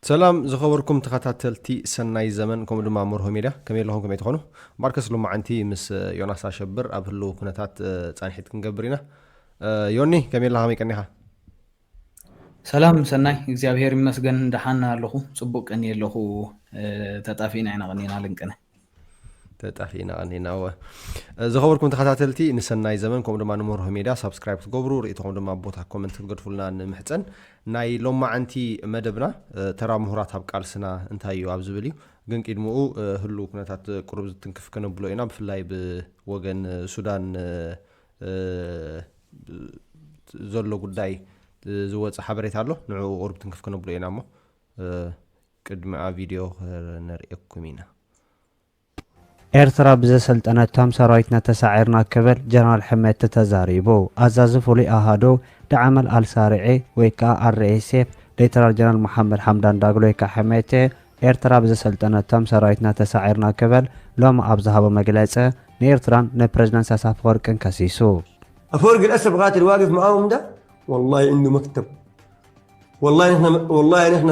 ሰላም ዝኸበርኩም ተኸታተልቲ ሰናይ ዘመን ከምኡ ድማ መርሆ ሜድያ፣ ከመይ ኣለኹም? ከመይ ትኾኑ? እምበኣርከስ ሎማዓንቲ ምስ ዮናስ ኣሸብር ኣብ ህልው ኩነታት እ፣ ጻንሒት ክንገብር ኢና። እ፣ ዮኒ ከመይ ኣለኻ? ከመይ ቀኒኻ? ሰላም ሰናይ፣ እግዚኣብሔር ይመስገን ደሓን ኣለኹ። ጽቡቅ ቀኒ ኣለኹ። እ፣ ተጣፊእና ኢና ቀኒና ልንቅነ። ተጣፊእና ቀኒና። እወ። እ፣ ዝኸበርኩም ተኸታተልቲ ንሰናይ ዘመን ከምኡ ድማ ንመርሆ ሜድያ ሳብስክራይብ ክትገብሩ፣ ርእይቶኹም ድማ ኣብ ቦታ ኮመንት ክትገድፉልና ንምሕጸን። ናይ ሎማዓንቲ መደብና እ፣ ተራ ምሁራት ኣብ ቃልስና እንታይ እዩ ኣብ ዝብል እዩ። ግን ቅድሚኡ እ፣ ህልው ኩነታት ቁሩብ ዝትንክፍ ከነብሎ ኢና። ብፍላይ ብወገን እ፣ ሱዳን እ፣ እ፣ ዘሎ ጉዳይ እ፣ ዝወፀ ሓበሬታ ኣሎ። ንዕኡ ቁሩብ ትንክፍ ከነብሎ ኢና እሞ እ፣ ቅድሚ ኣብ ቪድዮ ከነርእየኩም ኢና። ኤርትራ ብዘሰልጠነቶም ሰራዊትና ተሳዒርና ክብል ጀነራል ሕመቲ ተዛሪቡ። ኣዛዚ ፍሉይ ኣሃዱ ዳዕመል ኣልሳሪዒ ወይ ከዓ ኣርኤስኤፍ ሌተናል ጀነራል መሓመድ ሓምዳን ዳግሎ ወይ ከዓ ሕመቲ ኤርትራ ብዘሰልጠነቶም ሰራዊትና ተሳዒርና ክብል ሎሚ ኣብ ዝሃቦ መግለፂ ንኤርትራን ንፕረዚደንት ኢሳያስ ኣፈወርቅን ከሲሱ። أفورق الأسف قاتل واقف معاهم ده، والله عنده مكتب. والله نحن، والله نحن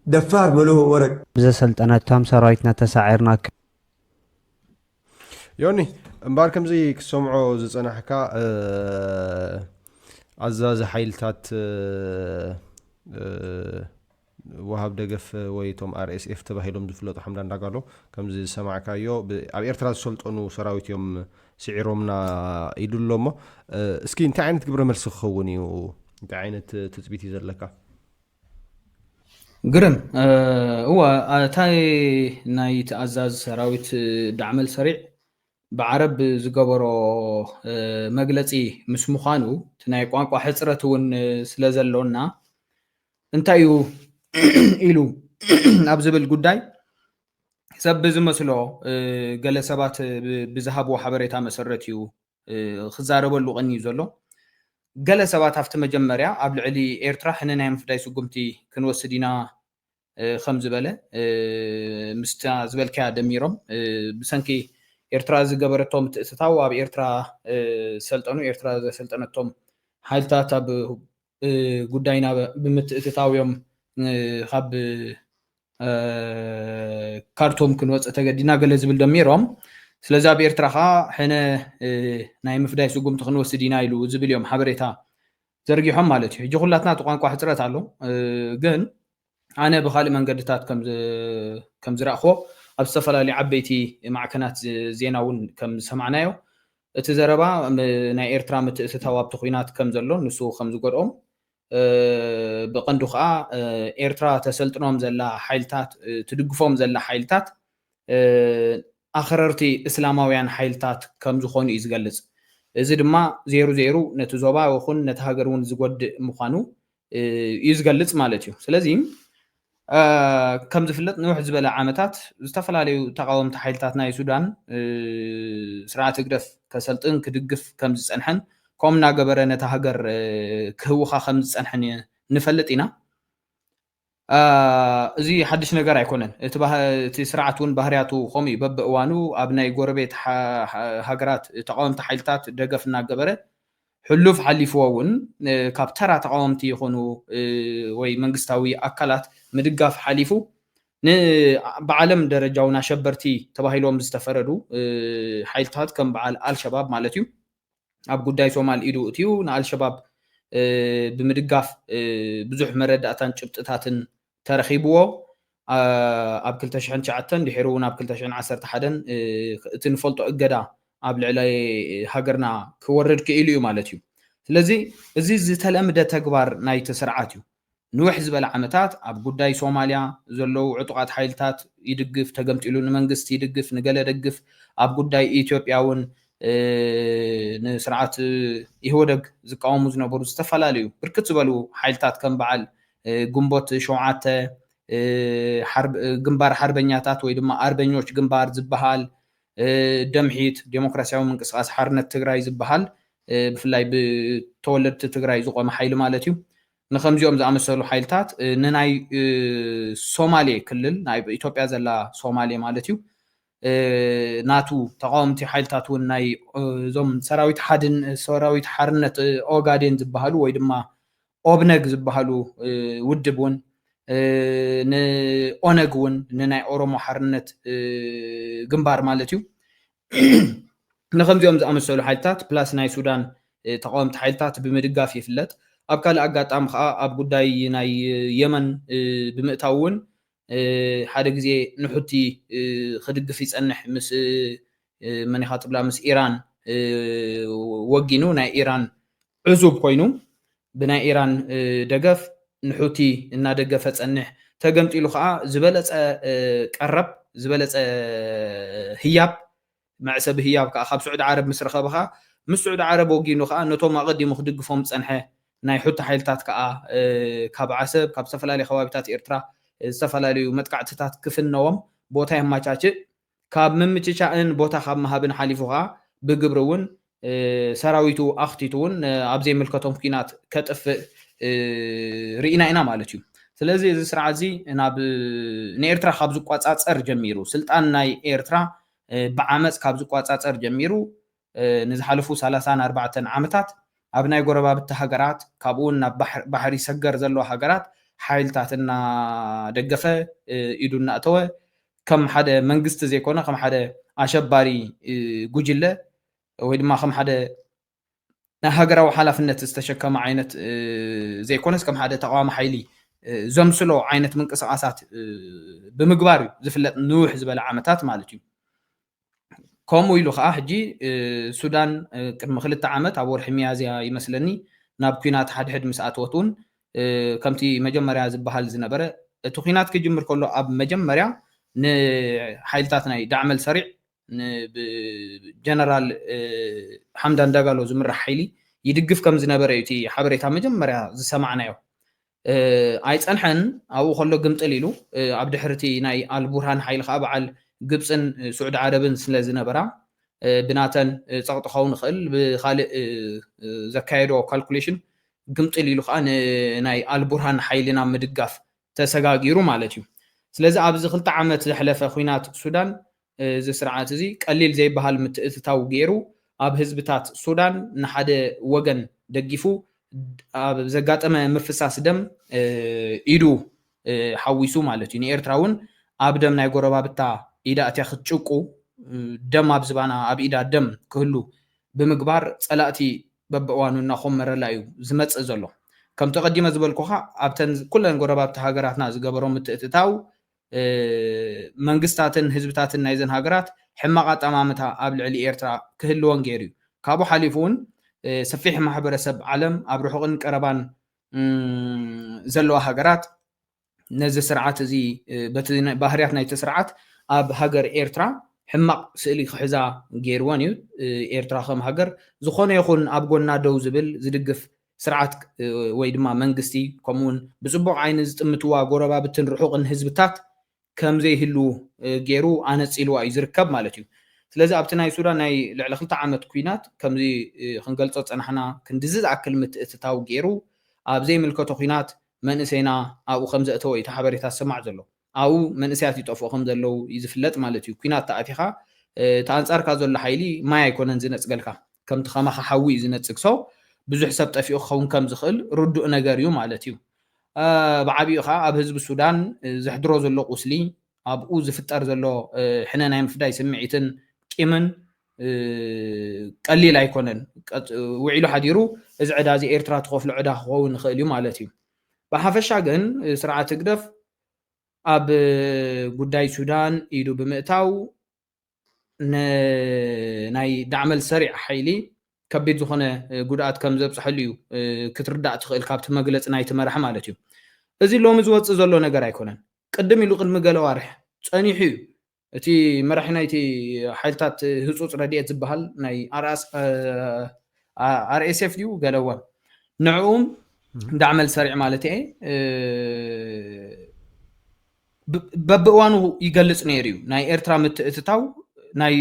دفار ملوه ورق. ብዘሰልጠነቶም ሰራዊትና ተሳዒርና ዮኒ እምበኣር ከምዚ ክሰምዖ ዝጸናሕካ እ፣ ኣዛዚ ሓይልታት እ፣ እ፣ ወሃብ ደገፍ ወይ እቶም ኣርኤስኤፍ ተባሂሎም ዝፍለጡ ሓምዳን ዳጋሎ ከምዚ ዝሰማዕካዮ ብ- ኣብ ኤርትራ ዝሰልጠኑ ሰራዊት እዮም ስዒሮምና ኢሉ ኣሎ እሞ እ፣ እስኪ እንታይ ዓይነት ግብረ መልሲ ክኸውን እዩ? እንታይ ዓይነት ትጽቢት እዩ ዘለካ? ግርም እ፣ እወ ኣታይ ናይ ተኣዛዝ ሰራዊት ዳዕመል ሰሪዕ ብዓረብ ዝገበሮ እ፣ መግለፂ ምስ ምዃኑ እቲ ናይ ቋንቋ ሕፅረት እውን እ፣ ስለ ዘሎና እንታይ እዩ ኢሉ ኣብ ዝብል ጉዳይ ሰብ ብዝመስሎ እ፣ ገለ ሰባት ብ- ብዝሃብዎ ሓበሬታ መሰረት እዩ እ፣ ክዛረበሉ ቀንዩ ዘሎ። ገለ ሰባት ኣብቲ መጀመርያ ኣብ ልዕሊ ኤርትራ ሕነ ናይ ምፍዳይ ስጉምቲ ክንወስድ ኢና እ፣ ከም ዝበለ እ፣ ምስታ ዝበልካያ ደሚሮም እ፣ ብሰንኪ ኤርትራ ዝገበረቶ ምትእትታው ኣብ ኤርትራ እ፣ ሰልጠኑ ኤርትራ ዘሰልጠነቶም ሓይልታት ኣብ እ፣ ጉዳይና ብምትእትታው እዮም እ፣ ካብ እ፣ ካርቱም ክንወፅእ ተገዲና ገለ ዝብል ደሚሮም። ስለዚ ኣብ ኤርትራ ከዓ ሕነ እ፣ ናይ ምፍዳይ ስጉምቲ ክንወስድ ኢና ኢሉ ዝብል እዮም ሓበሬታ ዘርጊሖም ማለት እዩ። ሕጂ ኩላትና እቲ ቋንቋ ሕፅረት ኣሎ እ፣ ግን ኣነ ብካልእ መንገድታት ከም ዝ- ከም ዝረእኽዎ ኣብ ዝተፈላለዩ ዓበይቲ ማዕከናት ዝ- ዜና እውን ከም ዝሰማዕናዮ እቲ ዘረባ ም- ናይ ኤርትራ ምትእትታው ኣብቲ ኩናት ከም ዘሎ ንሱ ከም ዝጎድኦም እ፣ ብቐንዱ ከዓ እ፣ ኤርትራ ተሰልጥኖም ዘላ ሓይልታት እ፣ ትድግፎም ዘላ ሓይልታት እ፣ ኣኽረርቲ እስላማውያን ሓይልታት ከም ዝኾኑ እዩ ዝገልጽ። እዚ ድማ ዜሩ ዜሩ ነቲ ዞባ ይኹን ነቲ ሃገር እውን ዝጎድእ ምዃኑ እ፣ እዩ ዝገልጽ ማለት እዩ። ስለዚ እ፣ ከም ዝፍለጥ ንውሕ ዝበለ ዓመታት ዝተፈላለዩ ተቃወምቲ ሓይልታት ናይ ሱዳን እ፣ ስርዓት ህግደፍ ከሰልጥን ክድግፍ ከም ዝጸንሐን ከምኡ እናገበረ ነታ ሃገር እ፣ ክህውኻ ከም ዝጸንሐን ንፈልጥ ኢና። እ፣ እዚ ሓድሽ ነገር ኣይኮነን። እቲ ስርዓት እውን ባህርያቱ ከምኡ እዩ። በብእዋኑ ኣብ ናይ ጎረቤት ሃገራት ተቃወምቲ ሓይልታት ደገፍ እናገበረ ሕሉፍ ሓሊፍዎ እውን ካብ ተራ ተቃወምቲ ይኹኑ ወይ መንግስታዊ ኣካላት ምድጋፍ ሓሊፉ ብዓለም ደረጃ እውን ኣሸበርቲ ተባሂሎም ዝተፈረዱ ሓይልታት ከም በዓል ኣልሸባብ ማለት እዩ ኣብ ጉዳይ ሶማል ኢዱ እትዩ ንኣልሸባብ ብምድጋፍ ብዙሕ መረዳእታን ጭብጥታትን ተረኺብዎ ኣብ ክልተ ሽሕን ትሽዓተን ድሒሩ እውን ኣብ ክልተ ሽሕን ዓሰርተ ሓደን እቲ ንፈልጦ እገዳ ኣብ ልዕሊ ሃገርና ክወርድ ክኢሉ እዩ ማለት እዩ። ስለዚ እዚ ዝተለምደ ተግባር ናይቲ ስርዓት እዩ። ንውሕ ዝበለ ዓመታት ኣብ ጉዳይ ሶማልያ ዘለዉ ዕጡቓት ሓይልታት ይድግፍ፣ ተገምጢሉ ንመንግስቲ ይድግፍ፣ ንገለ ደግፍ፣ ኣብ ጉዳይ ኢትዮጵያ እውን ንስርዓት ኢህወደግ ዝቃወሙ ዝነበሩ ዝተፈላለዩ ብርክት ዝበሉ ሓይልታት ከም በዓል ግንቦት ሸውዓተ ግንባር ሓርበኛታት ወይ ድማ ኣርበኞች ግንባር ዝበሃል ደምሒት ዴሞክራሲያዊ ምንቅስቃስ ሓርነት ትግራይ ዝበሃል ብፍላይ ብተወለድቲ ትግራይ ዝቆመ ሓይሊ ማለት እዩ። ንከምዚኦም ዝኣመሰሉ ሓይልታት ንናይ ሶማሌ ክልል ናይ ኢትዮጵያ ዘላ ሶማሌ ማለት እዩ ናቱ ተቃወምቲ ሓይልታት እውን ናይ እዞም ሰራዊት ሓድን ሰራዊት ሓርነት ኦጋዴን ዝበሃሉ ወይ ድማ ኦብነግ ዝበሃሉ ውድብ እውን ንኦነግ እውን ንናይ ኦሮሞ ሓርነት ግንባር ማለት እዩ ንከምዚኦም ዝኣመሰሉ ሓይልታት ፕላስ ናይ ሱዳን ተቃወምቲ ሓይልታት ብምድጋፍ ይፍለጥ። ኣብ ካልእ ኣጋጣሚ ከዓ ኣብ ጉዳይ ናይ የመን ብምእታው እውን ሓደ ግዜ ንሑቲ ክድግፍ ይፀንሕ ምስ መኒኻ ትብላ ምስ ኢራን ወጊኑ ናይ ኢራን ዕዙብ ኮይኑ ብናይ ኢራን ደገፍ ንሑቲ እናደገፈ ፀንሕ ተገምጢሉ ከዓ ዝበለፀ ቀረብ ዝበለፀ ህያብ መዕሰቢ ህያብ ከዓ ካብ ስዑድ ዓረብ ምስ ረኸበ ከዓ ምስ ስዑድ ዓረብ ወጊኑ ከዓ ነቶም ኣቐዲሙ ክድግፎም ዝፀንሐ ናይ ሑቲ ሓይልታት ከዓ ካብ ዓሰብ ካብ ዝተፈላለዩ ከባቢታት ኤርትራ ዝተፈላለዩ መጥቃዕትታት ክፍነዎም ቦታ የማቻችእ ካብ ምምችቻእን ቦታ ካብ ምሃብን ሓሊፉ ከዓ ብግብሪ እውን ሰራዊቱ ኣኽቲቱ እውን ኣብ ዘይምልከቶም ኩናት ከጥፍእ ርኢና ኢና ማለት እዩ። ስለዚ እዚ ስርዓት እዚ ናብ ንኤርትራ ካብ ዝቋፃፀር ጀሚሩ ስልጣን ናይ ኤርትራ ብዓመፅ ካብ ዝቋፃፀር ጀሚሩ ንዝሓለፉ ሰላሳን ኣርባዕተን ዓመታት ኣብ ናይ ጎረባብቲ ሃገራት ካብኡ እውን ናብ ባሕሪ ሰገር ዘለዋ ሃገራት ሓይልታት እናደገፈ ኢዱ እናእተወ ከም ሓደ መንግስቲ ዘይኮነ ከም ሓደ ኣሸባሪ ጉጅለ ወይ ድማ ከም ሓደ ናይ ሃገራዊ ሓላፍነት ዝተሸከመ ዓይነት ዘይኮነስ ከም ሓደ ተቃዋሚ ሓይሊ ዘምስሎ ዓይነት ምንቅስቃሳት ብምግባር እዩ ዝፍለጥ ንውሕ ዝበለ ዓመታት ማለት እዩ። ከምኡ ኢሉ ከዓ ሕጂ ሱዳን ቅድሚ ክልተ ዓመት ኣብ ወርሒ ሚያዝያ ይመስለኒ ናብ ኩናት ሓድሕድ ምስ ኣትወት እውን ከምቲ መጀመርያ ዝበሃል ዝነበረ እቲ ኩናት ክጅምር ከሎ ኣብ መጀመርያ ንሓይልታት ናይ ዳዕመል ሰሪዕ ብጀነራል ሓምዳን ዳጋሎ ዝምራሕ ሓይሊ ይድግፍ ከም ዝነበረ እዩ እቲ ሓበሬታ መጀመርያ ዝሰማዕናዮ። ኣይፀንሐን ኣብኡ ከሎ ግምጥል ኢሉ ኣብ ድሕርቲ ናይ ኣልቡርሃን ሓይሊ ከዓ በዓል ግብፅን ስዑድ ዓረብን ስለ ዝነበራ ብናተን ፀቕጢ ኸውን ይኽእል ብካልእ ዘካየዶ ካልኩሌሽን ግምጥል ኢሉ ከዓ ንናይ ኣልቡርሃን ሓይሊ ናብ ምድጋፍ ተሰጋጊሩ ማለት እዩ። ስለዚ ኣብዚ ክልተ ዓመት ዘሕለፈ ኩናት ሱዳን እዚ ስርዓት እዚ ቀሊል ዘይበሃል ምትእትታው ገይሩ ኣብ ህዝብታት ሱዳን ንሓደ ወገን ደጊፉ ኣብ ዘጋጠመ ምፍሳስ ደም ኢዱ ሓዊሱ ማለት እዩ። ንኤርትራ እውን ኣብ ደም ናይ ጎረባብታ ኢዳ እትያ ክትጭቁ ደም ኣብ ዝባና ኣብ ኢዳ ደም ክህሉ ብምግባር ፀላእቲ በብእዋኑ እናኾመረላ እዩ ዝመፅእ ዘሎ። ከምቲ ቀዲመ ዝበልኩኻ ኣብተን ኩለን ጎረባብቲ ሃገራትና ዝገበሮ ምትእትታው መንግስታትን ህዝብታትን ናይዘን ሃገራት ሕማቕ ኣጠማምታ ኣብ ልዕሊ ኤርትራ ክህልወን ገይሩ እዩ። ካብኡ ሓሊፉ እውን ሰፊሕ ማሕበረሰብ ዓለም ኣብ ርሑቕን ቀረባን ዘለዋ ሃገራት ነዚ ስርዓት እዚ በቲ ባህርያት ናይቲ ስርዓት ኣብ ሃገር ኤርትራ ሕማቕ ስእሊ ክሕዛ ገይርወን እዩ። ኤርትራ ከም ሃገር ዝኾነ ይኹን ኣብ ጎና ደው ዝብል ዝድግፍ ስርዓት ወይ ድማ መንግስቲ ከምኡውን ብፅቡቕ ዓይኒ ዝጥምትዋ ጎረባብትን ርሑቕን ህዝብታት ከም ዘይህሉ ገይሩ ኣነፂልዋ እዩ ዝርከብ ማለት እዩ። ስለዚ ኣብቲ ናይ ሱዳን ናይ ልዕሊ ክልተ ዓመት ኩናት ከምዚ ክንገልፆ ዝፀናሕና ክንድዚ ዝኣክል ምትእትታው ገይሩ ኣብ ዘይምልከቶ ኩናት መንእሰይና ኣብኡ ከም ዘእተወ እዩ እቲ ሓበሬታ ዝስማዕ ዘሎ። ኣብኡ መንእሰያት ይጠፍኡ ከም ዘለዉ እዩ ዝፍለጥ ማለት እዩ። ኩናት ተኣቲኻ እቲ ኣንፃርካ ዘሎ ሓይሊ ማይ ኣይኮነን ዝነፅገልካ ከምቲ ከማኻ ሓዊ እዩ ዝነፅግ ሰው ብዙሕ ሰብ ጠፊኡ ክኸውን ከም ዝኽእል ርዱእ ነገር እዩ ማለት እዩ። ብዓብኡ ከዓ ኣብ ህዝቢ ሱዳን ዘሕድሮ ዘሎ ቁስሊ ኣብኡ ዝፍጠር ዘሎ ሕነ ናይ ምፍዳይ ስምዒትን ቂምን ቀሊል ኣይኮነን። ውዒሉ ሓዲሩ እዚ ዕዳ እዚ ኤርትራ ትኸፍሎ ዕዳ ክኸውን ይኽእል እዩ ማለት እዩ። ብሓፈሻ ግን ስርዓት ህግደፍ ኣብ ጉዳይ ሱዳን ኢዱ ብምእታው ናይ ዳዕመል ሰሪዕ ሓይሊ ከቢድ ዝኾነ ጉድኣት ከም ዘብፅሐሉ እዩ ክትርዳእ ትኽእል ካብቲ መግለፂ ናይቲ መራሒ ማለት እዩ። እዚ ሎሚ ዝወፅእ ዘሎ ነገር ኣይኮነን። ቅድም ኢሉ ቅድሚ ገለ ዋርሕ ፀኒሑ እዩ። እቲ መራሒ ናይቲ ሓይልታት ህፁፅ ረድኤት ዝበሃል ናይ ኣርኤስኤፍ ድዩ ገለወ ንዕኡም ዳዕመል ሰሪዕ ማለት እየ በብእዋኑ ይገልፅ ነይሩ እዩ። ናይ ኤርትራ ምትእትታው ናይ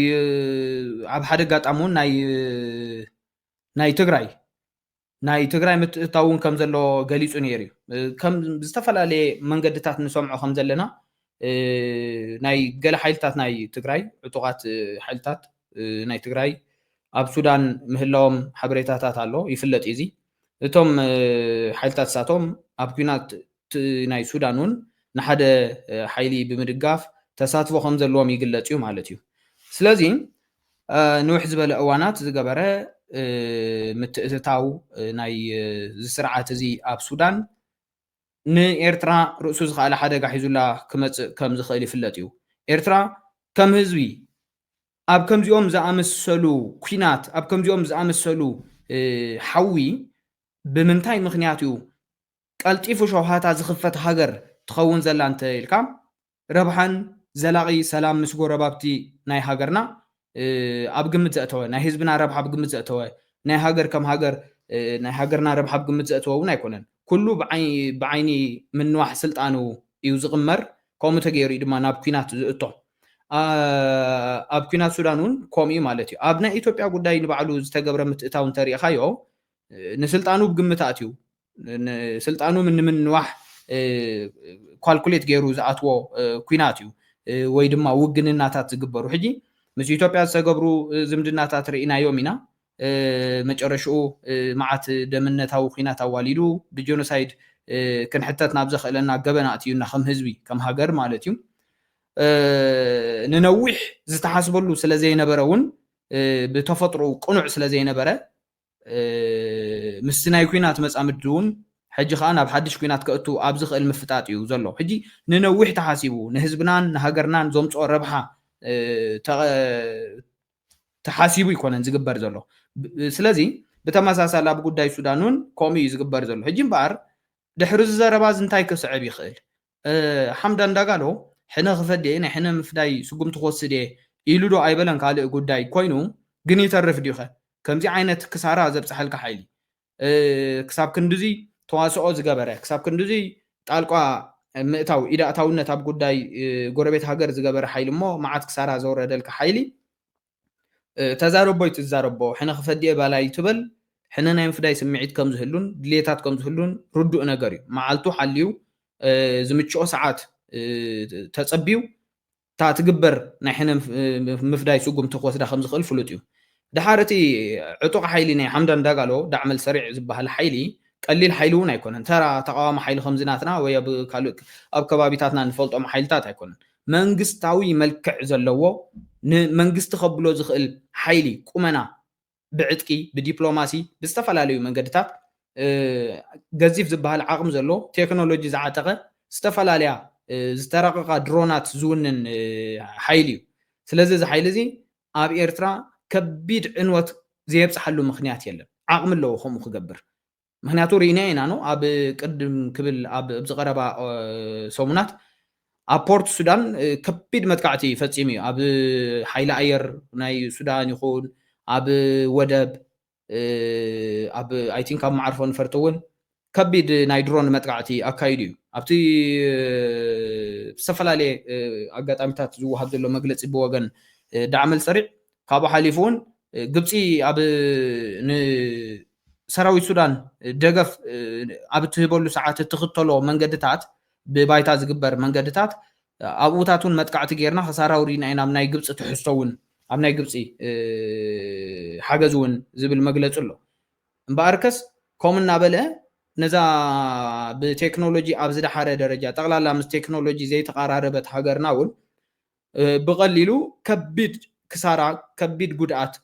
ኣብ ሓደ ኣጋጣሚ እውን ናይ ናይ ትግራይ ናይ ትግራይ ምትእትታው እውን ከም ዘሎ ገሊፁ ነይሩ እዩ። ከም ዝተፈላለየ መንገድታት ንሰምዖ ከም ዘለና ናይ ገለ ሓይልታት ናይ ትግራይ፣ ዕጡቓት ሓይልታት ናይ ትግራይ ኣብ ሱዳን ምህላዎም ሓበሬታታት ኣሎ፣ ይፍለጥ እዩ። እዚ እቶም ሓይልታት እሳቶም ኣብ ኲናት ናይ ሱዳን እውን ንሓደ ሓይሊ ብምድጋፍ ተሳትፎ ከም ዘለዎም ይግለጽ እዩ ማለት እዩ። ስለዚ ንውሕ ዝበለ እዋናት ዝገበረ ምትእትታው ናይ እዚ ስርዓት እዚ ኣብ ሱዳን ንኤርትራ ርእሱ ዝኸኣለ ሓደጋ ሒዙላ ክመጽእ ከም ዝኽእል ይፍለጥ እዩ። ኤርትራ ከም ህዝቢ ኣብ ከምዚኦም ዝኣመሰሉ ኲናት፣ ኣብ ከምዚኦም ዝኣመሰሉ ሓዊ ብምንታይ ምኽንያት እዩ ቀልጢፉ ሸውሃታ ዝኽፈት ሃገር ትኸውን ዘላ እንተ ኢልካ፣ ረብሓን ዘላቒ ሰላም ምስ ጎረባብቲ ናይ ሃገርና ኣብ ግምት ዘእተወ፣ ናይ ህዝብና ረብሓ ኣብ ግምት ዘእተወ፣ ናይ ሃገር ከም ሃገር ናይ ሃገርና ረብሓ ኣብ ግምት ዘእተወ እውን ኣይኮነን። ኩሉ ብዓይኒ ምንዋሕ ስልጣኑ እዩ ዝቕመር። ከምኡ ተገይሩ እዩ ድማ ናብ ኲናት ዝእቶ። ኣብ ኲናት ሱዳን እውን ከምኡ እዩ ማለት እዩ። ኣብ ናይ ኢትዮጵያ ጉዳይ ንባዕሉ ዝተገብረ ምትእታው እንተሪእኻዮ፣ ንስልጣኑ ብግምት ኣትዩ፣ ስልጣኑ ንምንዋሕ ኳልኩሌት ገይሩ ዝኣትዎ ኲናት እዩ፣ ወይ ድማ ውግንናታት ዝግበሩ። ሕጂ ምስ ኢትዮጵያ ዝተገብሩ ዝምድናታት ርኢናዮም ኢና። መጨረሽኡ መዓት ደምነታዊ ኲናት ኣዋሊዱ ብጀኖሳይድ ክንሕተት ናብ ዘኽእለና ገበና ኣትዩና፣ ከም ህዝቢ ከም ሃገር ማለት እዩ። ንነዊሕ ዝተሓስበሉ ስለ ዘይነበረ እውን ብተፈጥሮ ቅኑዕ ስለ ዘይነበረ ምስቲ ናይ ኲናት መጻምዲ እውን ሕጂ ከኣ ናብ ሓድሽ ኲናት ከእቱ ኣብ ዝኽእል ምፍጣጥ እዩ ዘሎ። ሕጂ ንነዊሕ ተሓሲቡ ንህዝብናን ንሃገርናን ዘምጽኦ ረብሓ ተሓሲቡ ኣይኮነን ዝግበር ዘሎ። ስለዚ ብተመሳሳሊ ኣብ ጉዳይ ሱዳን እውን ከምኡ እዩ ዝግበር ዘሎ። ሕጂ እምበኣር ድሕሪ እዚ ዘረባ እዚ እንታይ ክስዕብ ይኽእል? ሓምዳን ዳጋሎ ሕነ ክፈዲ እየ፣ ናይ ሕነ ምፍዳይ ስጉምቲ ክወስድ እየ ኢሉ ዶ ኣይበለን? ካልእ ጉዳይ ኮይኑ ግን ይተርፍ ድዩኸ ከምዚ ዓይነት ክሳራ ዘብፅሐልካ ሓይሊ? ክሳብ ክንድዚ ተዋስኦ ዝገበረ፣ ክሳብ ክንድዚ ጣልቋ ምእታው፣ ኢዳእታውነት ኣብ ጉዳይ ጎረቤት ሃገር ዝገበረ ሓይሊ እሞ መዓት ክሳራ ዘወረደልካ ሓይሊ ተዛረቦ ኣይትዛረቦ፣ ሕነ ክፈዲ እየ ባላይ ትበል፣ ሕነ ናይ ምፍዳይ ስምዒት ከም ዝህሉን ድሌታት ከም ዝህሉን ርዱእ ነገር እዩ። መዓልቱ ሓልዩ ዝምችኦ ሰዓት ተጸብዩ እታ ትግበር ናይ ሕነ ምፍዳይ ስጉምቲ ክወስዳ ከም ዝኽእል ፍሉጥ እዩ። ደሓር እቲ ዕጡቕ ሓይሊ ናይ ሓምዳን ዳጋሎ ዳዕመል ሰሪዕ ዝበሃል ሓይሊ ቀሊል ሓይሊ እውን ኣይኮነን። ተራ ተቃዋሚ ሓይሊ ከምዚ ናትና ወይ ኣብ ካልእ ኣብ ከባቢታትና ንፈልጦም ሓይልታት ኣይኮነን። መንግስታዊ መልክዕ ዘለዎ ንመንግስቲ ከብሎ ዝኽእል ሓይሊ ቁመና ብዕጥቂ ብዲፕሎማሲ ብዝተፈላለዩ መንገድታት ገዚፍ ዝበሃል ዓቕሚ ዘሎ ቴክኖሎጂ ዝዓጠቐ ዝተፈላለያ ዝተረቐቓ ድሮናት ዝውንን ሓይሊ እዩ። ስለዚ እዚ ሓይሊ እዚ ኣብ ኤርትራ ከቢድ ዕንወት ዘየብፅሓሉ ምኽንያት የለን። ዓቕሚ ኣለዎ ከምኡ ክገብር። ምክንያቱ ርኢና ኢና ኖ ኣብ ቅድም ክብል ኣብ ኣብዚ ቀረባ ሰሙናት ኣብ ፖርት ሱዳን ከቢድ መጥቃዕቲ ፈፂሙ እዩ። ኣብ ሓይሊ ኣየር ናይ ሱዳን ይኹን ኣብ ወደብ ኣብ ኣይ ቲንክ ኣብ መዓርፎ ነፈርቲ እውን ከቢድ ናይ ድሮን መጥቃዕቲ ኣካይዱ እዩ። ኣብቲ ዝተፈላለየ ኣጋጣሚታት ዝወሃብ ዘሎ መግለፂ ብወገን ዳዕመል ሰሪዕ ካብኡ ሓሊፉ እውን ግብፂ ኣብ ንሰራዊት ሱዳን ደገፍ ኣብ እትህበሉ ሰዓት እትኽተሎ መንገድታት ብባይታ ዝግበር መንገድታት ኣብኡታት እውን መጥቃዕቲ ጌርና ክሳራ ውሪድና ኢና ኣብ ናይ ግብፂ ትሕዝቶ እውን ኣብ ናይ ግብፂ ሓገዝ እውን ዝብል መግለፂ ኣሎ። እምበኣርከስ ከምኡ እናበለ ነዛ ብቴክኖሎጂ ኣብ ዝደሓረ ደረጃ ጠቕላላ ምስ ቴክኖሎጂ ዘይተቐራረበት ሃገርና እውን ብቐሊሉ ከቢድ ክሳራ ከቢድ ጉድኣት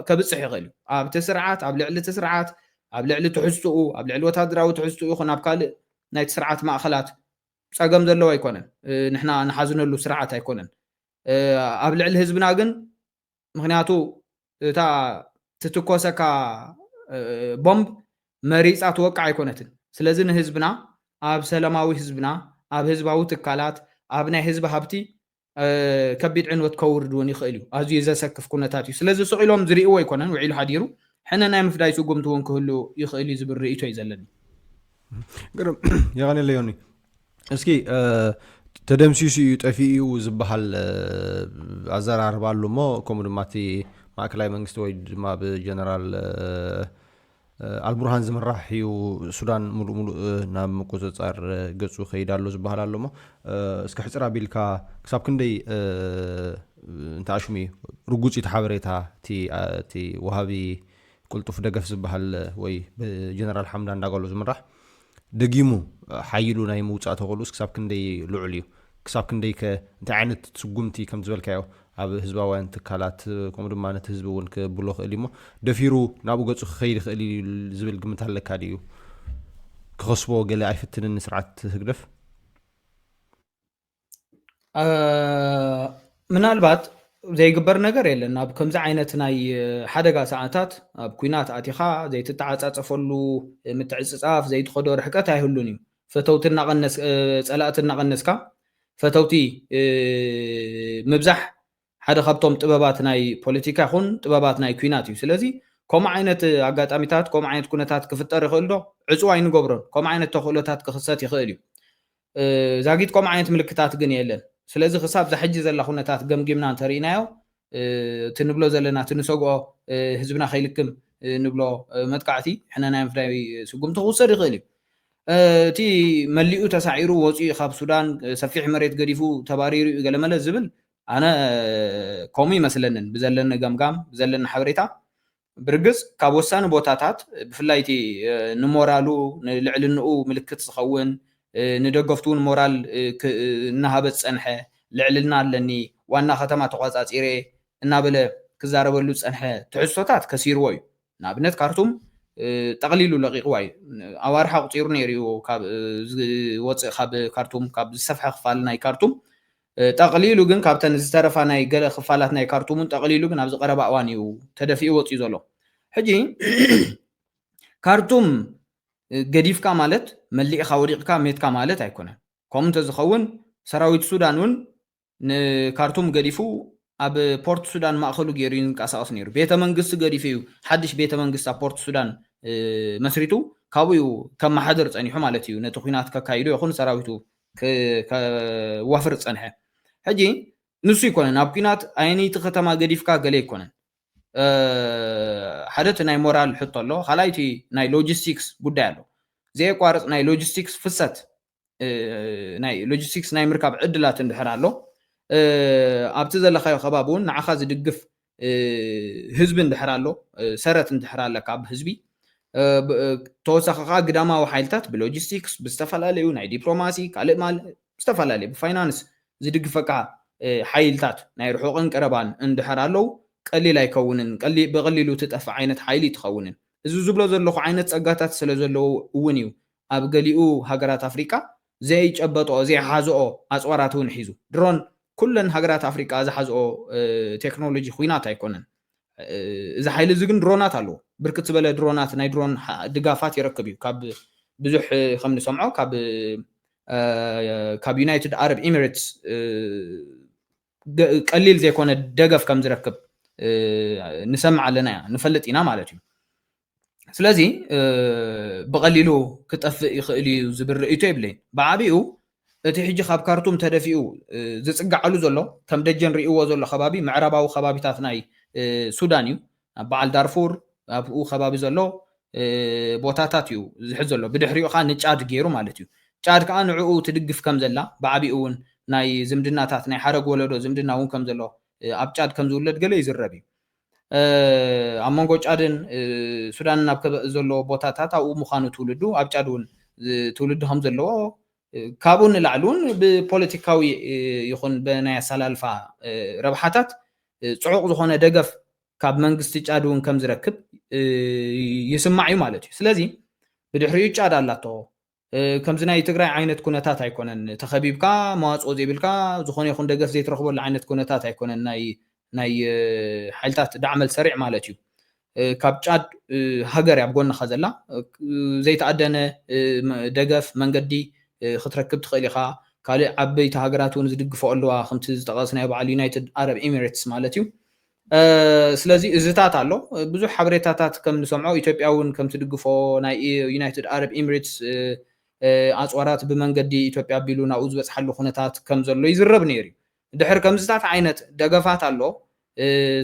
ከብፅሕ ይኽእል እዩ ኣብቲ ስርዓት ኣብ ልዕሊ እቲ ስርዓት ኣብ ልዕሊ ትሕዝትኡ ኣብ ልዕሊ ወታደራዊ ትሕዝትኡ ይኹን ኣብ ካልእ ናይቲ ስርዓት ማእኸላት ፀገም ዘለዎ ኣይኮነን። ንሕና ንሓዝነሉ ስርዓት ኣይኮነን። ኣብ ልዕሊ ህዝብና ግን ምክንያቱ እታ ትትኮሰካ ቦምብ መሪፃ ትወቅዕ ኣይኮነትን። ስለዚ ንህዝብና ኣብ ሰላማዊ ህዝብና ኣብ ህዝባዊ ትካላት ኣብ ናይ ህዝቢ ሃብቲ ከቢድ ዕንወት ከውርድ እውን ይኽእል እዩ። ኣዝዩ ዘሰክፍ ኩነታት እዩ። ስለዚ ስቕ ኢሎም ዝርእይዎ ኣይኮነን። ውዒሉ ሓዲሩ ሕነ ናይ ምፍዳይ ስጉምቲ እውን ክህሉ ይኽእል እዩ ዝብል ርእይቶ እዩ ዘለኒ። ግርም የቐንየለይ ዮኒ። እስኪ ተደምሲሱ እዩ ጠፊኡ እዩ ዝበሃል ኣዘራርባ ኣሎ እሞ ከምኡ ድማ እቲ ማእከላይ መንግስቲ ወይ ድማ ብጀነራል ኣልቡርሃን ዝምራሕ እዩ ሱዳን ሙሉእ ሙሉእ ናብ ምቁፅፃር ገፁ ከይድ ኣሎ ዝበሃል ኣሎ። እሞ እስኪ ሕፅር ኣቢልካ ክሳብ ክንደይ እንተኣሽሙ እዩ ርጉፅ እቲ ሓበሬታ፣ እቲ ወሃቢ ቅልጡፍ ደገፍ ዝበሃል ወይ ብጀነራል ሓምዳን ዳጋሎ ዝምራሕ ደጊሙ ሓይሉ ናይ ምውፃእ ተኽእሉስ ክሳብ ክንደይ ልዑል እዩ? ክሳብ ክንደይ ከ እንታይ ዓይነት ስጉምቲ ከም ዝበልካዮ ኣብ ህዝባውያን ትካላት ከምኡ ድማ ነቲ ህዝቢ እውን ክብሎ ክእል እሞ ደፊሩ ናብኡ ገፁ ክኸይድ ይኽእል እዩ ዝብል ግምት ኣለካ ድዩ? ክኸስቦ ገለ ኣይፍትንን ንስርዓት ህግደፍ? ምናልባት ዘይግበር ነገር የለን። ኣብ ከምዚ ዓይነት ናይ ሓደጋ ሰዓታት ኣብ ኩናት ኣቲኻ ዘይትተዓፃፀፈሉ ምትዕፅፃፍ ዘይትኸዶ ርሕቀት ኣይህሉን እዩ። ፈተውቲ ጸላእቲ እናቐነስካ ፈተውቲ ምብዛሕ ሓደ ካብቶም ጥበባት ናይ ፖለቲካ ይኹን ጥበባት ናይ ኩናት እዩ። ስለዚ ከምኡ ዓይነት ኣጋጣሚታት ከምኡ ዓይነት ኩነታት ክፍጠር ይኽእል ዶ? ዕፁ ኣይንገብሮን። ከምኡ ዓይነት ተኽእሎታት ክኽሰት ይኽእል እዩ። ዛጊት ከምኡ ዓይነት ምልክታት ግን የለን። ስለዚ ክሳብ ዛሕጂ ዘላ ኩነታት ገምጊምና እንተርኢናዮ እቲ ንብሎ ዘለና እቲ ንሰግኦ ህዝብና ከይልክም ንብሎ መጥቃዕቲ ሕነ ናይ ምፍዳይ ስጉምቲ ክውሰድ ይኽእል እዩ። እቲ መሊኡ ተሳዒሩ ወፂኡ ካብ ሱዳን ሰፊሕ መሬት ገዲፉ ተባሪሩ እዩ ገለመለ ዝብል ኣነ ከምኡ ይመስለንን ብዘለኒ ገምጋም ብዘለኒ ሓበሬታ ብርግፅ ካብ ወሳኒ ቦታታት ብፍላይ እቲ ንሞራሉ ንልዕልንኡ ምልክት ዝኸውን ንደገፍቱ እውን ሞራል እናሃበ ዝፀንሐ ልዕልና ኣለኒ ዋና ከተማ ተቋፃፂረ እናበለ ክዛረበሉ ዝፀንሐ ትሕዝቶታት ከሲርዎ እዩ። ንኣብነት ካርቱም ጠቕሊሉ ለቂቕዋ እዩ። ኣዋርሕ ኣቑፂሩ ነይሩ እዩ ዝወፅእ ካብ ካርቱም ካብ ዝሰፍሐ ክፋል ናይ ካርቱም ጠቕሊሉ ግን ካብተን ዝተረፋ ናይ ገለ ክፋላት ናይ ካርቱም እውን ጠቕሊሉ ግን ኣብዚ ቀረባ እዋን እዩ ተደፊኡ ወፅኡ ዘሎ። ሕጂ ካርቱም ገዲፍካ ማለት መሊእኻ ወዲቕካ ሜትካ ማለት ኣይኮነን። ከምኡ እንተዝኸውን ሰራዊት ሱዳን እውን ንካርቱም ገዲፉ ኣብ ፖርት ሱዳን ማእኸሉ ገይሩ እዩ ዝንቀሳቐስ ነይሩ። ቤተ መንግስቲ ገዲፉ እዩ ሓድሽ ቤተ መንግስቲ ኣብ ፖርት ሱዳን መስሪቱ ካብኡ እዩ ከመሓድር ፀኒሑ ማለት እዩ። ነቲ ኩናት ከካይዶ ይኹን ሰራዊቱ ከዋፍር ዝፀንሐ። ሕጂ ንሱ ይኮነን ኣብ ኩናት ኣየነይቲ ከተማ ገዲፍካ ገለ ይኮነን። ሓደ እቲ ናይ ሞራል ሕቶ ኣሎ። ካልኣይቲ ናይ ሎጂስቲክስ ጉዳይ ኣሎ። ዘየቋርፅ ናይ ሎጂስቲክስ ፍሰት ናይ ሎጂስቲክስ ናይ ምርካብ ዕድላት እንድሕር ኣሎ ኣብቲ ዘለካዮ ከባቢ እውን ንዓኻ ዝድግፍ ህዝቢ እንድሕር ኣሎ ሰረት እንድሕር ኣለካ ኣብ ህዝቢ ተወሳኺ ከዓ ግዳማዊ ሓይልታት ብሎጂስቲክስ ብዝተፈላለዩ ናይ ዲፕሎማሲ ካልእ ማል ዝተፈላለዩ ብፋይናንስ ዝድግፈካ ሓይልታት ናይ ርሑቕን ቀረባን እንድሕር ኣለዉ ቀሊል ኣይከውንን። ብቐሊሉ ትጠፍእ ዓይነት ሓይሊ ትኸውንን። እዚ ዝብሎ ዘለኹ ዓይነት ፀጋታት ስለ ዘለዎ እውን እዩ ኣብ ገሊኡ ሃገራት ኣፍሪቃ ዘይጨበጦ ዘይሓዝኦ ኣፅዋራት እውን ሒዙ ድሮን ኩለን ሃገራት ኣፍሪቃ ዝሓዝኦ ቴክኖሎጂ ኩናት ኣይኮነን። እዚ ሓይሊ እዚ ግን ድሮናት ኣለዎ። ብርክት ዝበለ ድሮናት ናይ ድሮን ድጋፋት ይረክብ እዩ። ካብ ብዙሕ ከም ንሰምዖ ካብ ካብ ዩናይትድ ኣረብ ኤሚሬትስ ቀሊል ዘይኮነ ደገፍ ከም ዝረክብ ንሰምዕ ኣለና ንፈልጥ ኢና ማለት እዩ። ስለዚ ብቐሊሉ ክጠፍእ ይኽእል እዩ ዝብል ርእይቶ የብለይን። ብዓቢኡ እቲ ሕጂ ካብ ካርቱም ተደፊኡ ዝፅጋዓሉ ዘሎ ከም ደጀን ርእይዎ ዘሎ ከባቢ ምዕራባዊ ከባቢታት ናይ ሱዳን እዩ። ኣብ በዓል ዳርፉር ኣብኡ ከባቢ ዘሎ ቦታታት እዩ ዝሕዝ ዘሎ። ብድሕሪኡ ከዓ ንጫድ ገይሩ ማለት እዩ። ጫድ ከዓ ንዕኡ ትድግፍ ከም ዘላ ብዓቢኡ እውን ናይ ዝምድናታት ናይ ሓረግ ወለዶ ዝምድና እውን ከም ዘሎ ኣብ ጫድ ከም ዝውለድ ገለ ይዝረብ እዩ። ኣብ መንጎ ጫድን ሱዳንን ኣብ ከበእ ዘለዎ ቦታታት ኣብኡ ምዃኑ ትውልዱ ኣብ ጫድ እውን ትውልዱ ከም ዘለዎ ካብኡ ንላዕሊ እውን ብፖለቲካዊ ይኹን ብናይ ኣሰላልፋ ረብሓታት ፅዑቕ ዝኾነ ደገፍ ካብ መንግስቲ ጫድ እውን ከም ዝረክብ ይስማዕ እዩ ማለት እዩ። ስለዚ ብድሕሪኡ ጫድ ኣላቶ ከምዚ ናይ ትግራይ ዓይነት ኩነታት ኣይኮነን። ተኸቢብካ መዋፅኦ ዘይብልካ ዝኾነ ይኹን ደገፍ ዘይትረኽበሉ ዓይነት ኩነታት ኣይኮነን። ናይ ናይ ሓይልታት ዳዕመል ሰሪዕ ማለት እዩ። ካብ ጫድ ሃገር ኣብ ጎንኻ ዘላ ዘይተኣደነ ደገፍ መንገዲ ክትረክብ ትኽእል ኢኻ። ካልእ ዓበይቲ ሃገራት እውን ዝድግፎ ኣለዋ ከምቲ ዝጠቐስናዮ በዓል ዩናይትድ ኣረብ ኤሚሬትስ ማለት እዩ። ስለዚ እዝታት ኣሎ ብዙሕ ሓበሬታታት ከም ንሰምዖ ኢትዮጵያ እውን ከም ትድግፎ ናይ ዩናይትድ ኣረብ ኤሚሬትስ ኣፅዋራት ብመንገዲ ኢትዮጵያ ኣቢሉ ናብኡ ዝበፅሓሉ ኩነታት ከም ዘሎ ይዝረብ ነይሩ እዩ። ድሕር ከምዝታት ዓይነት ደገፋት ኣሎ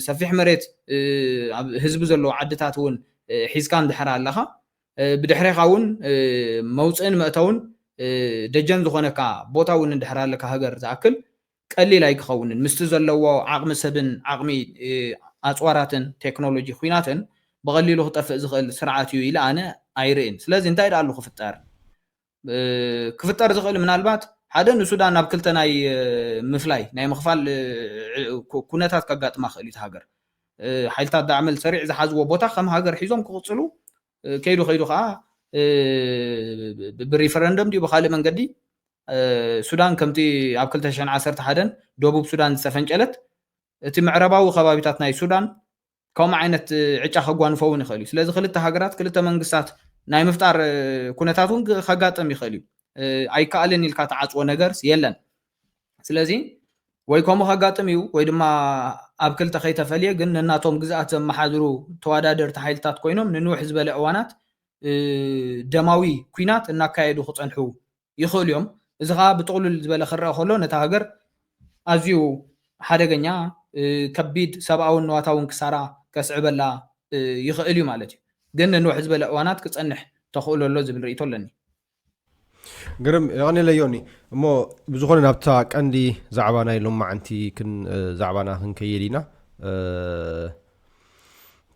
ሰፊሕ መሬት ህዝቢ ዘለዎ ዓድታት እውን እ፣ ሒዝካ እንድሕር ኣለኻ፣ እ፣ ብድሕሬኻ እውን፣ እ፣ መውፅእን መእተውን፣ እ፣ ደጀን ዝኾነካ ቦታ እውን እንድሕር ኣለካ ሃገር ዝኣክል ቀሊል ኣይክኸውንን። ምስቲ ዘለዎ ዓቕሚ ሰብን ዓቕሚ፣ እ፣ ኣፅዋራትን ቴክኖሎጂ ኩናትን ብቐሊሉ ክጠፍእ ዝኽእል ስርዓት እዩ ኢለ ኣነ ኣይርእን። ስለዚ እንታይ ደኣ ኣሎ ክፍጠር? እ፣ ክፍጠር ዝኽእል ምናልባት ሓደ ንሱዳን ናብ ክልተ ናይ፣ እ፣ ምፍላይ፣ ናይ ምኽፋል፣ እ፣ እ፣ ኩ-፣ ኩነታት ከጋጥማ ክእል እዩ እቲ ሃገር። እ፣ ሓይልታት ዳዕመል ሰሪዕ ዝሓዝዎ ቦታ ከም ሃገር ሒዞም ክቕጽሉ፣ እ፣ ከይዱ ከይዱ ከኣ፣ እ፣ ብ-፣ ብ-፣ ብሪፈረንደም ድዩ ብኻልእ መንገዲ፣ እ፣ ሱዳን ከምቲ ኣብ ክልተ ሽሕን ዓሰርተ ሓደን ደቡብ ሱዳን ዝተፈንጨለት፣ እቲ ምዕራባዊ ከባቢታት ናይ ሱዳን ከምኡ ዓይነት፣ እ፣ ዕጫ ከጓንፎ እውን ይኽእል እዩ። ስለዚ ክልተ ሃገራት፣ ክልተ መንግስታት ናይ ምፍጣር፣ እ፣ ኩነታት እውን ክ-፣ ከጋጥም ይኽእል እዩ። እ፣ ኣይከኣልን ኢልካ ትዓጽዎ ነገርስ የለን። ስለዚ ወይ ከምኡ ከጋጥም እዩ፣ ወይ ድማ ኣብ ክልተ ከይተፈልየ ግን ነናቶም ግዝኣት ዘመሓድሩ ተወዳደርቲ ሓይልታት ኮይኖም ንንውሕ ዝበለ እዋናት፣ እ፣ ደማዊ ኲናት እናካየዱ ክጸንሑ ይኽእሉ እዮም። እዚ ኸኣ ብጥቕሉል ዝበለ ክረኣ ከሎ ነታ ሃገር ኣዝዩ ሓደገኛ፣ እ፣ ከቢድ ሰብኣውን ንዋታውን ክሳራ ከስዕበላ፣ እ፣ ይኽእል እዩ ማለት እዩ። ግን ንንውሕ ዝበለ እዋናት ክጸንሕ ተኽእሎ ኣሎ ዝብል ርእይቶ ኣለኒ። ግርም፣ የቐንየለይ ዮኒ። እሞ ብዝኾነ ናብታ ቀንዲ ዛዕባ ናይ ሎማዓንቲ ክን-፣ እ፣ ዛዕባና ክንከይድ ኢና። እ፣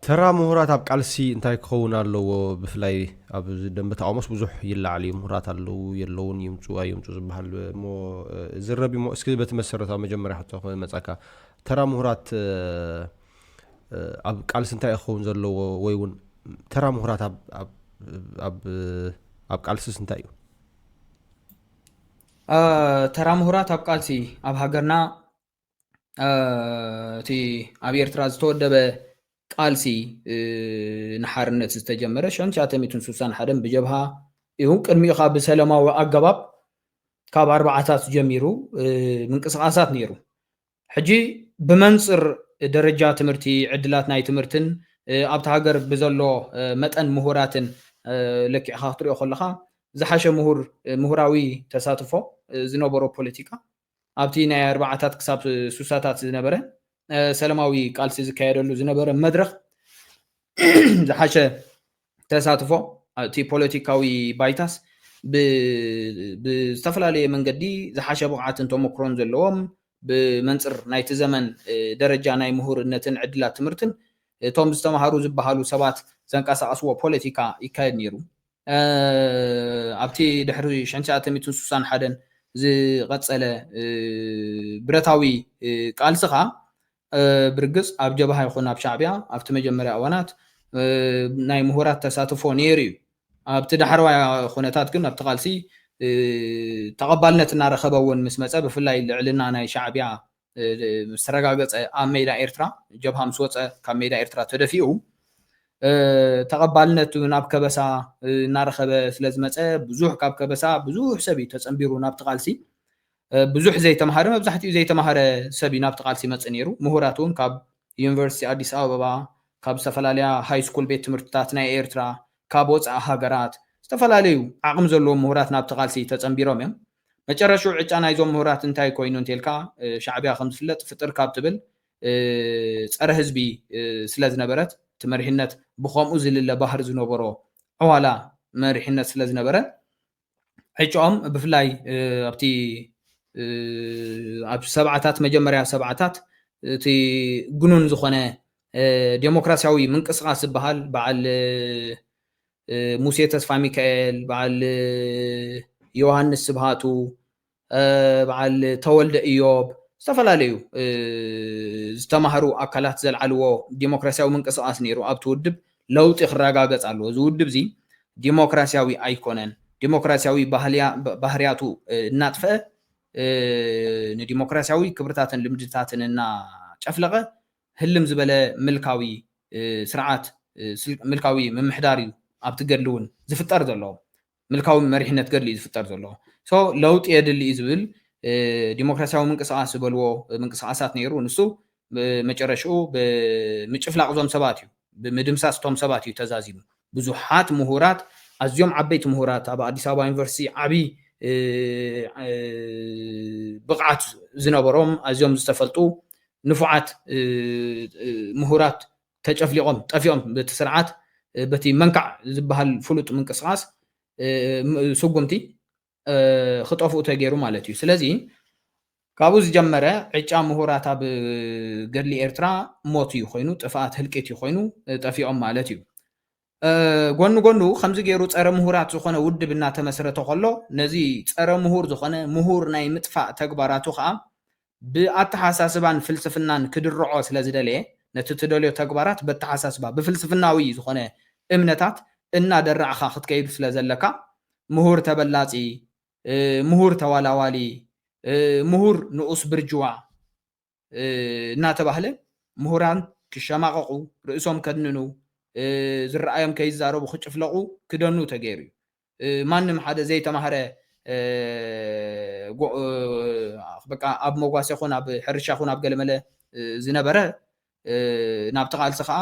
ተራ ምሁራት ኣብ ቃልሲ እንታይ ክኸውን ኣለዎ? ብፍላይ ኣብ ደንበ ተቓውሞስ ብዙሕ ይለዓል እዩ። ምሁራት ኣለዉ የለዉን፣ ይምፁ ኣይምፁ ዝበሃል እሞ፣ እ፣ ዝረብ እሞ፣ እስኪ በቲ መሰረታዊ መጀመርያ ሕቶ ክመፀካ። ተራ ምሁራት፣ እ፣ እ፣ ኣብ ቃልሲ እንታይ ክኸውን ዘለዎ? ወይ እውን ተራ ምሁራት ኣብ፣ ኣብ፣ ኣብ፣ ኣብ ቃልስስ እንታይ እዩ? እ፣ ተራ ምሁራት ኣብ ቃልሲ ኣብ ሃገርና፣ እ፣ እቲ ኣብ ኤርትራ ዝተወደበ ቃልሲ፣ እ፣ ንሓርነት ዝተጀመረ ሽሕን ትሽዓተ ሚእትን ስሳን ሓደን ብጀብሃ እዩ። ቅድሚኡ ኸኣ ብሰላማዊ ኣገባብ ካብ ኣርባዓታት ጀሚሩ፣ እ፣ ምንቅስቓሳት ነይሩ። ሕጂ ብመንጽር ደረጃ ትምህርቲ፣ ዕድላት ናይ ትምህርትን፣ እ፣ ኣብታ ሃገር ብዘሎ፣ እ፣ መጠን ምሁራትን፣ እ፣ ለኪዕኻ ክትሪኦ ከለኻ ዝሓሸ ምሁር፣ እ፣ ምሁራዊ ተሳትፎ፣ እ፣ ዝነበሮ ፖለቲካ ኣብቲ ናይ ኣርባዓታት ክሳብ ስሳታት ዝነበረ፣ እ፣ ሰላማዊ ቃልሲ ዝካየደሉ ዝነበረ መድረኽ ዝሓሸ ተሳትፎ፣ እቲ ፖለቲካዊ ባይታስ ብ-፣ ብዝተፈላለየ መንገዲ ዝሓሸ ብቕዓትን ተመክሮን ዘለዎም፣ ብመንጽር ናይቲ ዘመን፣ እ፣ ደረጃ ናይ ምሁርነትን ዕድላት ትምህርትን እቶም ዝተማሃሩ ዝበሃሉ ሰባት ዘንቀሳቐስዎ ፖለቲካ ይካየድ ነይሩ። እ፣ ኣብቲ ድሕሪ ሽሕን ትሽዓተ ሚእትን ስሳን ሓደን ዝቐጸለ፣ እ፣ ብረታዊ፣ እ፣ ቃልሲ ኸኣ፣ እ፣ ብርግጽ ኣብ ጀብሃ ይኹን ኣብ ሻዕብያ ኣብቲ መጀመርያ እዋናት፣ እ፣ ናይ ምሁራት ተሳትፎ ነይሩ እዩ። ኣብቲ ዳሕረዋይ ኩነታት ግን ኣብቲ ቃልሲ፣ እ፣ ተቐባልነት እናረኸበ እውን ምስ መጸ፣ ብፍላይ ልዕልና ናይ ሻዕብያ፣ እ፣ ምስ ተረጋገጸ ኣብ ሜዳ ኤርትራ፣ ጀብሃ ምስ ወጸ ካብ ሜዳ ኤርትራ ተደፊኡ፣ እ፣ ተቐባልነት ናብ ከበሳ፣ እ፣ እናረኸበ ስለ ዝመጸ፣ ብዙሕ ካብ ከበሳ ብዙሕ ሰብ እዩ ተጸንቢሩ ናብቲ ቃልሲ። እ፣ ብዙሕ ዘይተማሃረ፣ መብዛሕትኡ ዘይተማሃረ ሰብ እዩ ናብቲ ቃልሲ ይመጽእ ነይሩ። ምሁራት እውን ካብ ዩኒቨርሲቲ ኣዲስ ኣበባ፣ ካብ ዝተፈላለያ ሃይ ስኩል ቤት ትምህርትታት ናይ ኤርትራ፣ ካብ ወጻኢ ሃገራት፣ ዝተፈላለዩ ዓቕሚ ዘለዎም ምሁራት ናብቲ ቃልሲ ተጸንቢሮም እዮም። መጨረሽኡ ዕጫ ናይዞም ምሁራት እንታይ ኮይኑ እንተልካ፣ እ፣ ሻዕብያ ከም ዝፍለጥ ፍጥር ካብ ትብል፣ እ፣ ጸረ ህዝቢ፣ እ፣ ስለ ዝነበረት፣ እቲ መሪሕነት ብኸምኡ ዝልለ ባህሪ ዝነበሮ ዕዋላ መሪሕነት ስለ ዝነበረ፣ ዕጫኦም ብፍላይ፣ እ፣ ኣብቲ፣ እ፣ ኣብ ሰብዓታት፣ መጀመርያ ሰብዓታት እቲ ግኑን ዝኾነ፣ እ፣ ዴሞክራሲያዊ ምንቅስቓስ ዝበሃል በዓል፣ እ፣ እ፣ ሙሴ ተስፋ ሚካኤል፣ በዓል፣ እ፣ ዮሃንስ ስብሃቱ፣ እ፣ በዓል ተወልደ እዮብ፣ ዝተፈላለዩ፣ እ፣ ዝተማህሩ ኣካላት ዘልዓልዎ ዴሞክራሲያዊ ምንቅስቓስ ነይሩ። ኣብቲ ውድብ ለውጢ ክረጋገጽ ኣለዎ። እዚ ውድብ እዚ ዴሞክራሲያዊ ኣይኮነን። ዴሞክራሲያዊ ባህልያ-፣ ብ-፣ ባህርያቱ፣ እ፣ እናጥፍአ፣ እ፣ ንዲሞክራሲያዊ ክብርታትን ልምድታትን እናጨፍለቐ ህልም ዝበለ ምልካዊ፣ እ፣ ስርዓት፣ እ፣ ስል-፣ ምልካዊ ምምሕዳር እዩ ኣብቲ ገድሊ እውን ዝፍጠር ዘሎ። ምልካዊ መሪሕነት ገድሊ እዩ ዝፍጠር ዘሎ። ሶ ለውጢ የድሊ እዩ ዝብል፣ እ፣ ዲሞክራሲያዊ ምንቅስቓስ ዝበልዎ ምንቅስቓሳት ነይሩ። ንሱ፣ እ፣ መጨረሽኡ ብምጭፍላቕ እዞም ሰባት እዩ፣ ብምድምሳስ እቶም ሰባት እዩ ተዛዚሙ። ብዙሓት ምሁራት፣ ኣዝዮም ዓበይቲ ምሁራት፣ ኣብ ኣዲስ ኣበባ ዩኒቨርሲቲ ዓቢ፣ እ፣ እ፣ ብቕዓት ዝነበሮም፣ ኣዝዮም ዝተፈልጡ ንፉዓት፣ እ፣ እ፣ ምሁራት ተጨፍሊቖም፣ ጠፊኦም በቲ ስርዓት። በቲ መንካዕ ዝበሃል ፍሉጥ ምንቅስቃስ ስጉምቲ ክጠፍኡ ተገይሩ ማለት እዩ። ስለዚ ካብኡ ዝጀመረ ዕጫ ምሁራት ኣብ ገድሊ ኤርትራ ሞት እዩ ኮይኑ፣ ጥፍኣት ህልቂት እዩ ኮይኑ፣ ጠፊኦም ማለት እዩ። ጎኒ ጎኑ ከምዚ ገይሩ ጸረ ምሁራት ዝኾነ ውድብ እናተመስረተ ከሎ፣ ነዚ ጸረ ምሁር ዝኾነ ምሁር ናይ ምጥፋእ ተግባራቱ ከዓ ብኣተሓሳስባን ፍልስፍናን ክድርዖ ስለ ዝደለየ፣ ነቲ ትደልዮ ተግባራት በተሓሳስባ ብፍልስፍናዊ ዝኾነ እምነታት እናደራዕኻ ክትከይዱ ስለ ዘለካ፣ ምሁር ተበላጺ፣ ምሁር ተዋላዋሊ፣ ምሁር ንኡስ ብርጅዋ እናተባህለ ምሁራን ክሸማቐቑ፣ ርእሶም ከድንኑ፣ ዝረኣዮም ከይዛረቡ ክጭፍለቑ ክደኑ ተገይሩ እዩ። ማንም ሓደ ዘይተማህረ በቃ ኣብ መጓሰ ይኹን ኣብ ሕርሻ ይኹን ኣብ ገለመለ ዝነበረ ናብቲ ቃልሲ ከዓ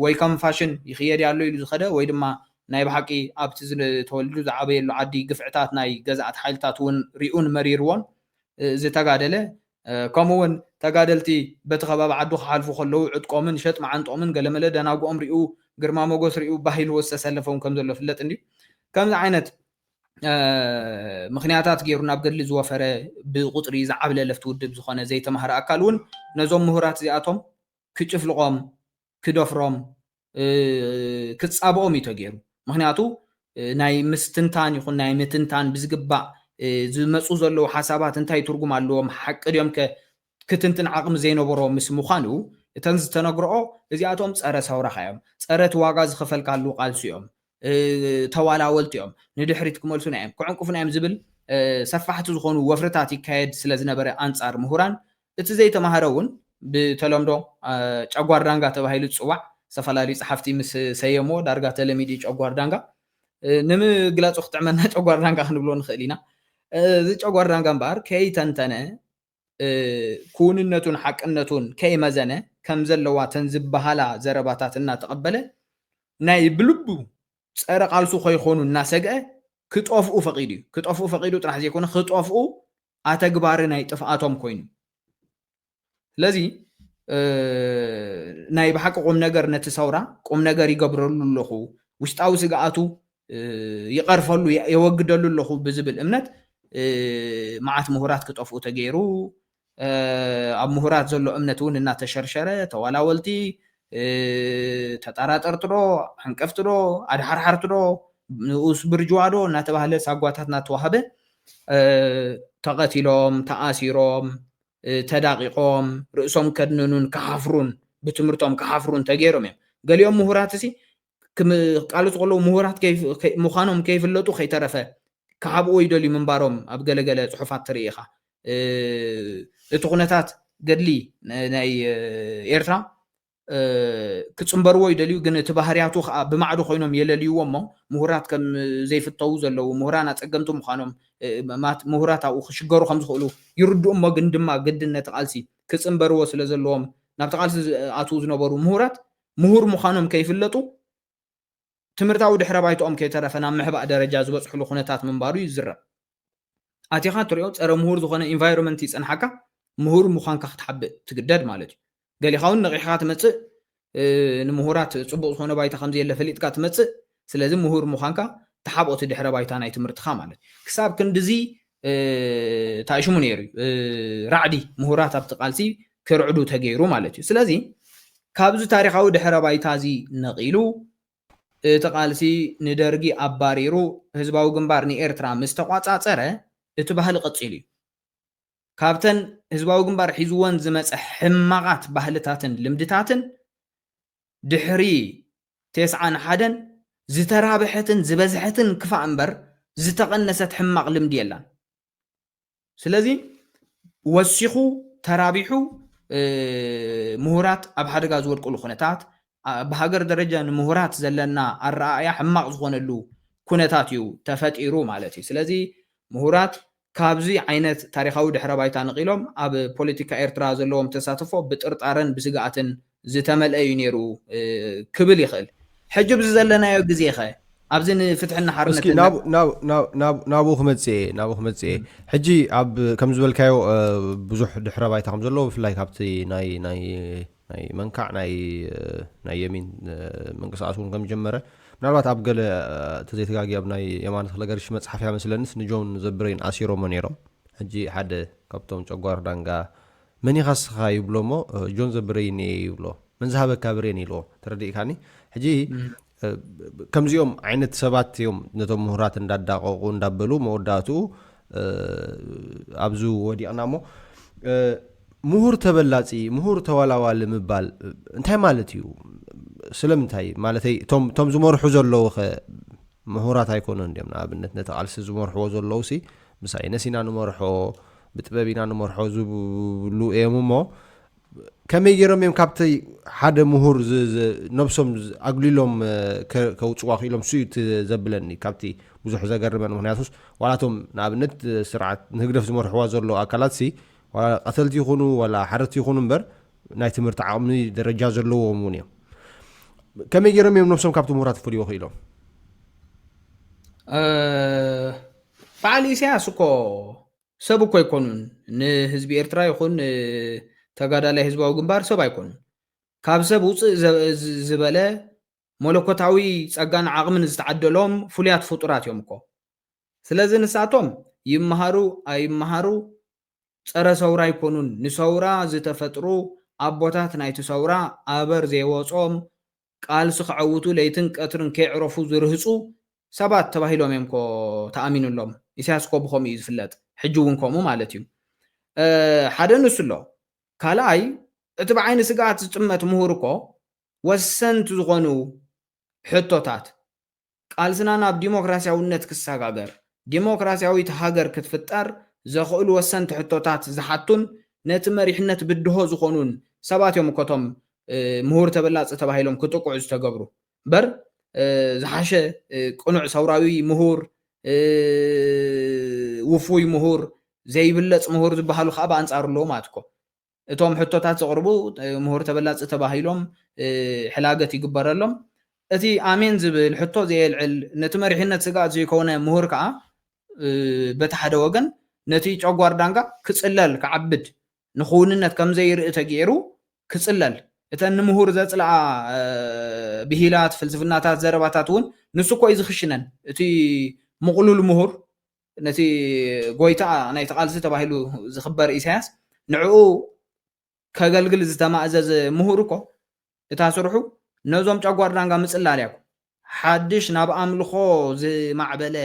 ወይ ከም ፋሽን ይኽየድ ኣሎ ኢሉ ዝኸደ ወይ ድማ ናይ ብሓቂ ኣብቲ ዝተወልዱ ዝዓበየሉ ዓዲ ግፍዕታት ናይ ገዛእቲ ሓይልታት እውን ሪኡን መሪርዎን ዝተጋደለ ከምኡ እውን ተጋደልቲ በቲ ከባቢ ዓዱ ክሓልፉ ከለዉ ዕጥቆምን ሸጥ መዓንጦምን ገለመለ ደናጉኦም ሪኡ ግርማ ሞጎስ ሪኡ ባህ ኢልዎ ዝተሰለፈውን ከም ዘሎ ፍለጥ እንድዩ። ከምዚ ዓይነት ምኽንያታት ገይሩ ናብ ገድሊ ዝወፈረ ብቁፅሪ ዝዓብለ ለፍቲ ውድብ ዝኾነ ዘይተማህረ ኣካል እውን ነዞም ምሁራት እዚኣቶም ክጭፍልቖም ክደፍሮም ክጻብኦም እዩ ተገይሩ። ምኽንያቱ ናይ ምስትንታን ይኹን ናይ ምትንታን ብዝግባእ ዝመፁ ዘለዉ ሓሳባት እንታይ ትርጉም ኣለዎም፣ ሓቂ ድዮም ከ ክትንትን ዓቕሚ ዘይነበሮ ምስ ምዃኑ እተን ዝተነግርኦ እዚኣቶም ጸረ ሰውራኻ እዮም፣ ጸረ እቲ ዋጋ ዝኸፈልካሉ ቃልሲ እዮም፣ ተዋላወልቲ እዮም፣ ንድሕሪት ክመልሱና እዮም፣ ክዕንቅፉና እዮም ዝብል ሰፋሕቲ ዝኾኑ ወፍርታት ይካየድ ስለ ዝነበረ ኣንጻር ምሁራን እቲ ዘይተማሃረ እውን ብተለምዶ ጨጓር ዳንጋ ተባሂሉ ዝፅዋዕ ዝተፈላለዩ ፀሓፍቲ ምስ ሰየሞ ዳርጋ ተለሚዲ ጨጓር ዳንጋ ንምግላፁ ክጥዕመና ጨጓር ዳንጋ ክንብሎ ንኽእል ኢና። እዚ ጨጓር ዳንጋ እምበኣር ከይተንተነ ክውንነቱን ሓቅነቱን ከይመዘነ ከም ዘለዋ ተን ዝበሃላ ዘረባታት እናተቐበለ ናይ ብልቡ ፀረ ቃልሱ ከይኾኑ እናሰግአ ክጠፍኡ ፈቒዱ እዩ። ክጠፍኡ ፈቒዱ ጥራሕ ዘይኮነ ክጠፍኡ ኣተግባሪ ናይ ጥፍኣቶም ኮይኑ ስለዚ ናይ ብሓቂ ቁም ነገር ነቲ ሰውራ ቁም ነገር ይገብረሉ ኣለኹ፣ ውሽጣዊ ስግኣቱ ይቐርፈሉ የወግደሉ ኣለኹ ብዝብል እምነት መዓት ምሁራት ክጠፍኡ ተገይሩ፣ ኣብ ምሁራት ዘሎ እምነት እውን እናተሸርሸረ ተዋላወልቲ ተጠራጠርቲ ዶ ሕንቀፍቲ ዶ ኣድሓርሓርቲ ዶ ንኡስ ብርጅዋ ዶ እናተባህለ ሳጓታት እናተዋህበ ተቐቲሎም ተኣሲሮም ተዳቒቖም ርእሶም ከድንኑን ክሓፍሩን ብትምህርቶም ክሓፍሩን ተገይሮም እዮም። ገሊኦም ምሁራት እዚ ቃልሱ ከለዉ ምሁራት ምዃኖም ከይፍለጡ ከይተረፈ ክሓብኡ ይደልዩ ምንባሮም ኣብ ገለገለ ፅሑፋት ትርኢ ኢኻ። እቲ ኩነታት ገድሊ ናይ ኤርትራ ክፅንበርዎ ይደልዩ፣ ግን እቲ ባህርያቱ ከዓ ብማዕዶ ኮይኖም የለልይዎ እሞ ምሁራት ከም ዘይፍተዉ ዘለዉ ምሁራን ኣፀገምቲ ምዃኖም ምሁራት ኣብኡ ክሽገሩ ከም ዝኽእሉ ይርድኡ እሞ ግን ድማ ግድን ነቲ ቃልሲ ክፅንበርዎ ስለ ዘለዎም ናብቲ ቃልሲ ዝኣትዉ ዝነበሩ ምሁራት ምሁር ምዃኖም ከይፍለጡ ትምህርታዊ ድሕረ ባይትኦም ከይተረፈ ናብ ምሕባእ ደረጃ ዝበፅሕሉ ኩነታት ምንባሩ ይዝረብ። ኣቲኻ ትሪኦ ፀረ ምሁር ዝኾነ ኢንቫይሮመንት ይፀንሓካ ምሁር ምዃንካ ክትሓብእ ትግደድ ማለት እዩ። ገሊኻ እውን ነቒሕካ ትመፅእ ንምሁራት ፅቡቕ ዝኾነ ባይታ ከምዘየለ ፈሊጥካ ትመፅእ። ስለዚ ምሁር ምዃንካ ተሓብኦ እቲ ድሕረ ባይታ ናይ ትምህርትኻ ማለት እዩ። ክሳብ ክንድዚ ታእሽሙ ነይሩ እዩ ራዕዲ ምሁራት ኣብቲ ቃልሲ ክርዕዱ ተገይሩ ማለት እዩ። ስለዚ ካብዚ ታሪኻዊ ድሕረ ባይታ እዚ ነቒሉ እቲ ቃልሲ ንደርጊ ኣባሪሩ ህዝባዊ ግንባር ንኤርትራ ምስ ተቋጻጸረ እቲ ባህሊ ቀጺሉ እዩ። ካብተን ህዝባዊ ግንባር ሒዝወን ዝመጸ ሕማቓት ባህልታትን ልምድታትን ድሕሪ ተስዓን ሓደን ዝተራብሐትን ዝበዝሐትን ክፋእ እምበር ዝተቐነሰት ሕማቕ ልምዲ የላን። ስለዚ ወሲኹ ተራቢሑ ምሁራት ኣብ ሓደጋ ዝወድቅሉ ኩነታት ብሃገር ደረጃ ንምሁራት ዘለና ኣረኣእያ ሕማቕ ዝኾነሉ ኩነታት እዩ ተፈጢሩ ማለት እዩ። ስለዚ ምሁራት ካብዚ ዓይነት ታሪኻዊ ድሕረ ባይታ ነቒሎም ኣብ ፖለቲካ ኤርትራ ዘለዎም ተሳትፎ ብጥርጣረን ብስግኣትን ዝተመልአ እዩ ነይሩ ክብል ይኽእል። ሕጂ ብዚ ዘለናዮ ግዜ ኸ ኣብዚ ንፍትሕና ሓርነት ናብኡ ክመፅእ ናብኡ ክመፅእ ሕጂ ኣብ ከም ዝበልካዮ ብዙሕ ድሕረ ባይታ ከም ዘለዎ ብፍላይ ካብቲ ናይ ናይ ናይ መንካዕ ናይ ናይ የሚን ምንቅስቃስ እውን ከም ጀመረ፣ ምናልባት ኣብ ገለ ተዘይተጋጊ ኣብ ናይ የማነ ተክለገርሽ መፅሓፍ እያ መስለንስ ንጆን ዘብረይን ኣሲሮሞ ነይሮም። ሕጂ ሓደ ካብቶም ጨጓር ዳንጋ መን ኢኻ ስኻ ይብሎ እሞ ጆን ዘብረይን እየ ይብሎ። መን ዝሃበካ ብሬን ኢልዎ። ተረዲእካኒ? ሕጂ ከምዚኦም ዓይነት ሰባት እዮም ነቶም ምሁራት እንዳዳቀቁ እንዳበሉ መወዳእትኡ ኣብዚ ወዲቕና እሞ ምሁር ተበላፂ፣ ምሁር ተወላዋሊ ምባል እንታይ ማለት እዩ? ስለምንታይ? ማለተይ እቶም ዝመርሑ ዘለዉ ኸ ምሁራት ኣይኮኑን ድዮም? ንኣብነት ነቲ ቃልሲ ዝመርሕዎ ዘለዉ ሲ ብሳይነስ ኢና ንመርሖ፣ ብጥበብ ኢና ንመርሖ ዝብሉ እዮም እሞ ከመይ ገይሮም እዮም ካብቲ ሓደ ምሁር ነብሶም ኣግሊሎም ከውፅዋ ክኢሎም? ሱ እዩ ዘብለኒ ካብቲ ብዙሕ ዘገርመን። ምክንያቱስ ዋላቶም ንኣብነት ስርዓት ንህግደፍ ዝመርሕዋ ዘሎ ኣካላት ሲ ዋላ ቀተልቲ ይኹኑ ዋላ ሓረድቲ ይኹኑ እምበር ናይ ትምህርቲ ዓቕሚ ደረጃ ዘለዎም እውን እዮም። ከመይ ገይሮም እዮም ነብሶም ካብቲ ምሁራት ክፈልይዎ ክኢሎም? በዓል ኢሳያስ እኮ ሰብ እኮ ኣይኮኑን። ንህዝቢ ኤርትራ ይኹን ተጋዳላይ ህዝባዊ ግንባር ሰብ ኣይኮኑን። ካብ ሰብ ውፅእ ዝበለ መለኮታዊ ፀጋን ዓቕምን ዝተዓደሎም ፍሉያት ፍጡራት እዮም እኮ። ስለዚ ንሳቶም ይመሃሩ ኣይመሃሩ ፀረ ሰውራ ኣይኮኑን። ንሰውራ ዝተፈጥሩ ኣቦታት ናይቲ ሰውራ ኣበር ዘይወፆም ቃልሲ ክዐውቱ ለይትን ቀትርን ከይዕረፉ ዝርህፁ ሰባት ተባሂሎም እዮም ኮ ተኣሚኑሎም። ኢሳያስ ኮ ብኸምኡ እዩ ዝፍለጥ፣ ሕጂ እውን ከምኡ ማለት እዩ። ሓደ ንሱ ኣሎ። ካልኣይ እቲ ብዓይኒ ስግኣት ዝጥመት ምሁር እኮ ወሰንቲ ዝኾኑ ሕቶታት ቃልስና ናብ ዲሞክራሲያውነት ክሰጋገር፣ ዲሞክራሲያዊት ሃገር ክትፍጠር ዘኽእሉ ወሰንቲ ሕቶታት ዝሓቱን ነቲ መሪሕነት ብድሆ ዝኾኑን ሰባት እዮም እኮ እቶም ምሁር ተበላፂ ተባሂሎም ክጥቅዑ ዝተገብሩ። እምበር ዝሓሸ ቅኑዕ ሰውራዊ ምሁር፣ ውፉይ ምሁር፣ ዘይብለፅ ምሁር ዝበሃሉ ከዓ ብኣንፃሩ ኣለዉ ማለት እኮ። እቶም ሕቶታት ዘቕርቡ ምሁር ተበላፂ ተባሂሎም ሕላገት ይግበረሎም። እቲ ኣሜን ዝብል ሕቶ ዘየልዕል ነቲ መሪሕነት ስግኣት ዘይኮነ ምሁር ከዓ በቲ ሓደ ወገን ነቲ ጨጓር ዳንጋ ክፅለል ክዓብድ ንክውንነት ከምዘይርኢ ተገይሩ ክፅለል እተን ንምሁር ዘፅልኣ ብሂላት ፍልስፍናታት ዘረባታት እውን ንሱ እኮ እዩ ዝኽሽነን። እቲ ምቕሉል ምሁር ነቲ ጎይታ ናይቲ ቃልሲ ተባሂሉ ዝኽበር ኢሳያስ ንዕኡ ከገልግል ዝተማእዘዘ ምሁር እኮ እታ ስርሑ ነዞም ጨጓር ዳንጋ ምፅላል እያ። ሓድሽ ናብ ኣምልኾ ዝማዕበለ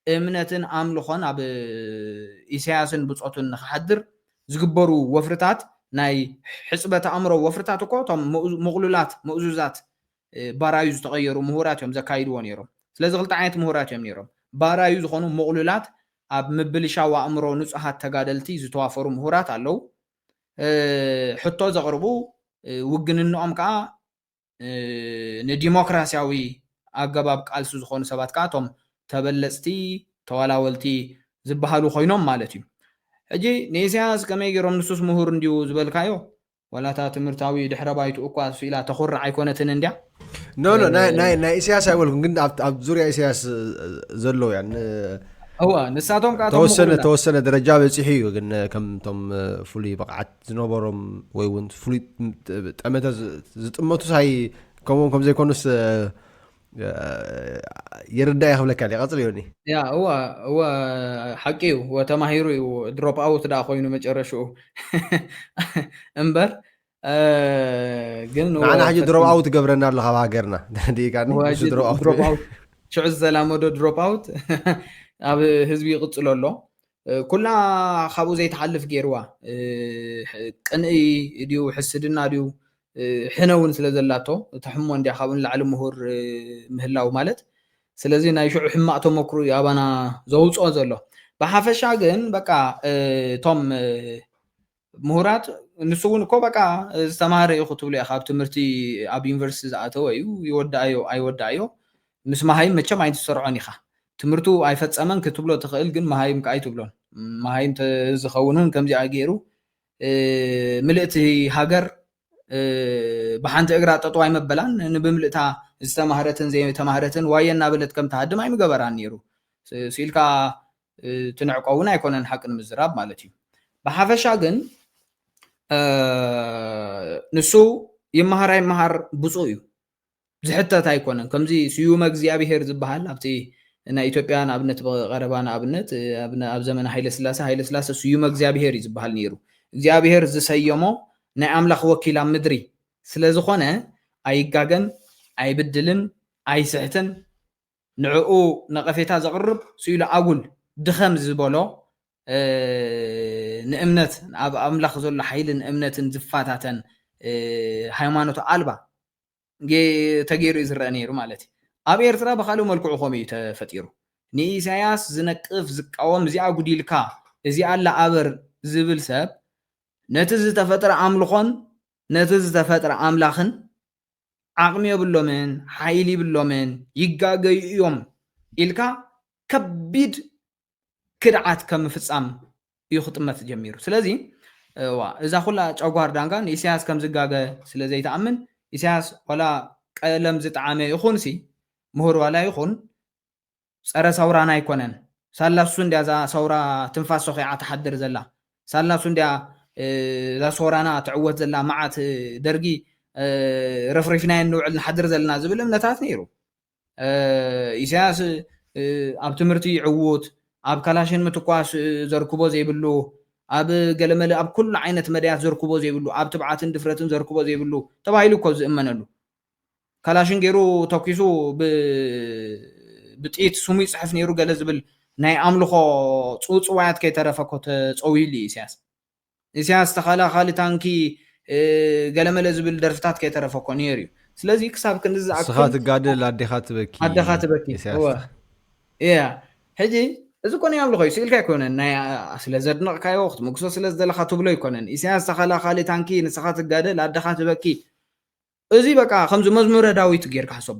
እምነትን ኣምልኾን ኣብ ኢሳያስን ብፆቱን ንክሓድር ዝግበሩ ወፍርታት ናይ ሕፅበት ኣእምሮ ወፍርታት እኮ እቶም ምቕሉላት ምእዙዛት ባራዩ ዝተቐየሩ ምሁራት እዮም ዘካይድዎ ነይሮም። ስለዚ ክልተ ዓይነት ምሁራት እዮም ነይሮም። ባራዩ ዝኾኑ ምቕሉላት ኣብ ምብልሻው ኣእምሮ ንፁሃት ተጋደልቲ ዝተዋፈሩ ምሁራት ኣለዉ። ሕቶ ዘቕርቡ ውግንንኦም ከዓ ንዲሞክራሲያዊ ኣገባብ ቃልሲ ዝኾኑ ሰባት ከዓ እቶም ተበለፅቲ ተዋላወልቲ ዝበሃሉ ኮይኖም ማለት እዩ። ሕጂ ንኢሳያስ ከመይ ገይሮም ንሱስ ምሁር እንዲዩ ዝበልካዮ ዋላታ ትምህርታዊ ድሕረ ባይቱ እኳ ስኢላ ተኹርዕ ኣይኮነትን እንዲያ። ኖ ኖ ናይ ኢሳያስ ኣይበልኩም ግን ኣብ ዙርያ ኢሳያስ ዘለዉ ያ እዋ ንሳቶም ከዓ ተወሰነ ተወሰነ ደረጃ በፂሑ እዩ ግን ከምቶም ፍሉይ ብቕዓት ዝነበሮም ወይ እውን ፍሉይ ጠመተ ዝጥመቱ ሳይ ከምኡም ከም ዘይኮኑስ ይርዳእ ክብለካ ይቀፅል ይኒ ያ እዋ እዋ ሓቂ እዩ ተማሂሩ እዩ ድሮፕ ኣውት ዳ ኮይኑ መጨረሽኡ እምበር ግን ንዓና ሕጂ ድሮፕ ኣውት ገብረና ኣሎ ካብ ሃገርና ድሮፕ ኣውት ሽዑ ዝተላመዶ ድሮፕ ኣውት ኣብ ህዝቢ ይቕፅሎ ኣሎ ኩላ ካብኡ ዘይትሓልፍ ገይርዋ ቅንኢ ድዩ ሕስድና ድዩ ሕነ እውን ስለ ዘላቶ ተሕሞ እንዲያ ካብኡ ንላዕሊ ምሁር ምህላው ማለት ስለዚ ናይ ሽዑ ሕማቕ ተመክሮ እዩ ኣባና ዘውፅኦ ዘሎ ብሓፈሻ ግን በቃ እቶም ምሁራት ንሱ እውን እኮ በቃ ዝተማሃረ ኢኹ ትብሎ ኢኻ ኣብ ትምህርቲ ኣብ ዩኒቨርሲቲ ዝኣተወ እዩ ይወዳኣዮ ኣይወዳኣዮ ምስ መሃይም መቸም ኣይትሰርዖን ኢኻ ትምህርቱ ኣይፈፀመን ክትብሎ ትኽእል ግን መሃይም ከዓ ኣይትብሎን መሃይም ዝኸውን እውን ከምዚኣ ገይሩ ምልእቲ ሃገር ብሓንቲ እግራ ጠጠው ኣይመበላን ንብምልእታ ዝተማህረትን ዘይተማህረትን ዋየ እናበለት ከም ትሃድም ኣይምገበራን ነይሩ ስኢልካ ትንዕቆ እውን ኣይኮነን ሓቂ ንምዝራብ ማለት እዩ ብሓፈሻ ግን ንሱ ይመሃር ኣይመሃር ብፁዕ እዩ። ዝሕተት ኣይኮነን። ከምዚ ስዩመ እግዚኣብሔር ዝበሃል ኣብቲ ናይ ኢትዮጵያ ንኣብነት፣ ብቐረባ ንኣብነት፣ ኣብ ዘመነ ሃይለ ስላሴ፣ ሃይለ ስላሴ ስዩመ እግዚኣብሔር እዩ ዝበሃል ነይሩ። እግዚኣብሔር ዝሰየሞ ናይ ኣምላኽ ወኪል ኣብ ምድሪ ስለ ዝኾነ ኣይጋገን፣ ኣይብድልን፣ ኣይስሕትን። ንዕኡ ነቐፌታ ዘቕርብ ስኢሉ ኣጉል ድኸም ዝበሎ ንእምነት ኣብ ኣምላኽ ዘሎ ሓይልን እምነትን ዝፋታተን ሃይማኖት ኣልባ ተገይሩ እዩ ዝረአ ነይሩ ማለት እዩ። ኣብ ኤርትራ ብካልእ መልክዑ ከምኡ እዩ ተፈጢሩ። ንኢሳያስ ዝነቅፍ ዝቃወም እዚኣ ጉዲልካ እዚኣ ኣላ ኣበር ዝብል ሰብ ነቲ ዝተፈጥረ ኣምልኾን ነቲ ዝተፈጥረ ኣምላኽን ዓቕሚ የብሎምን፣ ሓይሊ ይብሎምን፣ ይጋገዩ እዮም ኢልካ ከቢድ ክድዓት ከም ምፍጻም እዩ ክጥመት ጀሚሩ። ስለዚ እዋ እዛ ኩላ ጨጓር ዳንጋ ንኢሳያስ ከም ዝጋገ ስለ ዘይትኣምን ኢሳያስ ዋላ ቀለም ዝጠዓመ ይኹን ሲ ምሁር ዋላ ይኹን ጸረ ሰውራና ኣይኮነን። ሳላሱ እንዲያ እዛ ሰውራ ትንፋስ ሶኺዓ ትሓድር ዘላ ሳላሱ እንዲያ እዛ ሰውራና ትዕወት ዘላ መዓት ደርጊ ረፍሪፍናዮ ንውዕል ንሓድር ዘለና ዝብል እምነታት ነይሩ። ኢሳያስ ኣብ ትምህርቲ ይዕውት፣ ኣብ ካላሽን ምትኳስ ዘርክቦ ዘይብሉ፣ ኣብ ገለመለ ኣብ ኩሉ ዓይነት መዳያት ዘርክቦ ዘይብሉ፣ ኣብ ትብዓትን ድፍረትን ዘርክቦ ዘይብሉ ተባሂሉ እኮ ዝእመነሉ። ካላሽን ገይሩ ተኪሱ ብጥይት ስሙ ይፅሕፍ ነይሩ ገለ ዝብል ናይ ኣምልኾ ፅውፅዋያት ከይተረፈ እኮ ተፀውይሉ እዩ ኢሳያስ። ኢሳያስ ተኸላኻሊ ታንኪ ገለመለ ዝብል ደርፍታት ከይተረፈ እኮ ነይሩ እዩ። ስለዚ ክሳብ ክንዲ ዝኣክል ንስኻ ትጋደል ኣዴኻ ትበኪ ኣዴኻ ትበኪ ኢሳያስ እወ። እያ ሕጂ እዚ እኮ ናይ ኣምልኾ እዩ ስኢልካ ኣይኮነን ናይ ስለ ዘድነቕካዮ ክትምግሶ ስለ ዝደለኻ ትብሎ ኣይኮነን። ኢሳያስ ተኸላኻሊ ታንኪ ንስኻ ትጋደል ኣዴኻ ትበኪ እዚ በቃ ከምዚ መዝሙረ ዳዊት ጌርካ ሕሰቦ።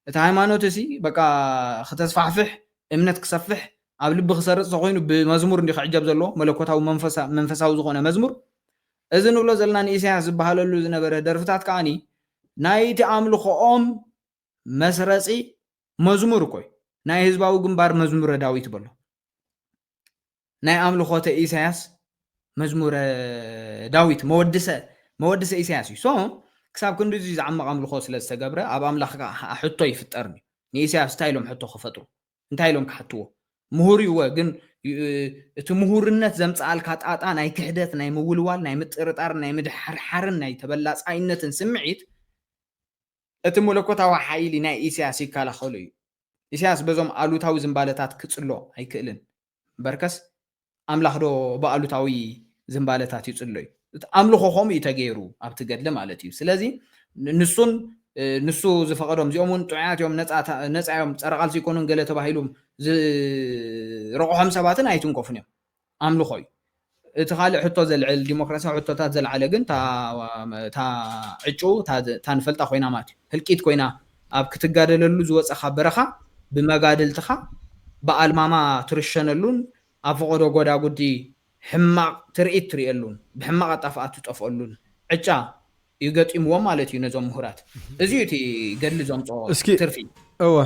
እቲ ሃይማኖት እዚ በቃ ክተስፋሕፍሕ እምነት ክሰፍሕ ኣብ ልቢ ክሰርፅ ተኮይኑ ብመዝሙር እንዲ ክዕጀብ ዘለዎ መለኮታዊ መንፈሳዊ ዝኾነ መዝሙር እዚ ንብሎ ዘለና ንኢሳያስ ዝበሃለሉ ዝነበረ ደርፍታት ከዓኒ ናይቲ ኣምልኾኦም መስረፂ መዝሙር እኮ እዩ። ናይ ህዝባዊ ግንባር መዝሙረ ዳዊት በሎ። ናይ ኣምልኾተ ኢሳያስ መዝሙረ ዳዊት መወድሰ መወድሰ ኢሳያስ እዩ። ሶ ክሳብ ክንዲ እዚ ዝዓመቕ ኣምልኾ ስለ ዝተገብረ ኣብ ኣምላኽ ከዓ ሕቶ ይፍጠር እዩ። ንኢሳያስ እንታይ ኢሎም ሕቶ ክፈጥሩ እንታይ ኢሎም ክሓትዎ ምሁር ይወ ግን እቲ ምሁርነት ዘምፀኣልካ ጣጣ ናይ ክሕደት ናይ ምውልዋል ናይ ምጥርጣር ናይ ምድሓርሓርን ናይ ተበላፃይነትን ስምዒት እቲ መለኮታዊ ሓይሊ ናይ ኢሳያስ ይከላኸሎ እዩ። ኢሳያስ በዞም ኣሉታዊ ዝንባለታት ክጽሎ ኣይክእልን። በርከስ ኣምላኽ ዶ ብኣሉታዊ ዝንባለታት ይጽሎ እዩ? እቲ ኣምልኾ ከምኡ እዩ ተገይሩ ኣብቲ ገድሊ ማለት እዩ። ስለዚ ንሱን ንሱ ዝፈቐዶም እዚኦም እውን ጥዑያት እዮም፣ ነፃ እዮም፣ ፀረ ቃልሲ ይኮኑን ገለ ተባሂሉም ዝረቑሖም ሰባትን ኣይትንከፉን እዮም። ኣምልኾ እዩ። እቲ ካልእ ሕቶ ዘልዕል ዲሞክራሲያዊ ሕቶታት ዘልዓለ ግን እታ ዕጩ እታ ንፈልጣ ኮይና ማለት እዩ ህልቂት ኮይና ኣብ ክትጋደለሉ ዝወፀኻ በረኻ ብመጋድልትኻ ብኣልማማ ትርሸነሉን ኣብ ፈቐዶ ጎዳጉዲ ሕማቕ ትርኢት ትርእየሉን ብሕማቕ ኣጣፍኣ ትጠፍኣሉን ዕጫ እዩ ገጢምዎም ማለት እዩ ነዞም ምሁራት። እዚ እዩ እቲ ገድሊ ዘምፅኦ እስኪ ትርፊ። እወ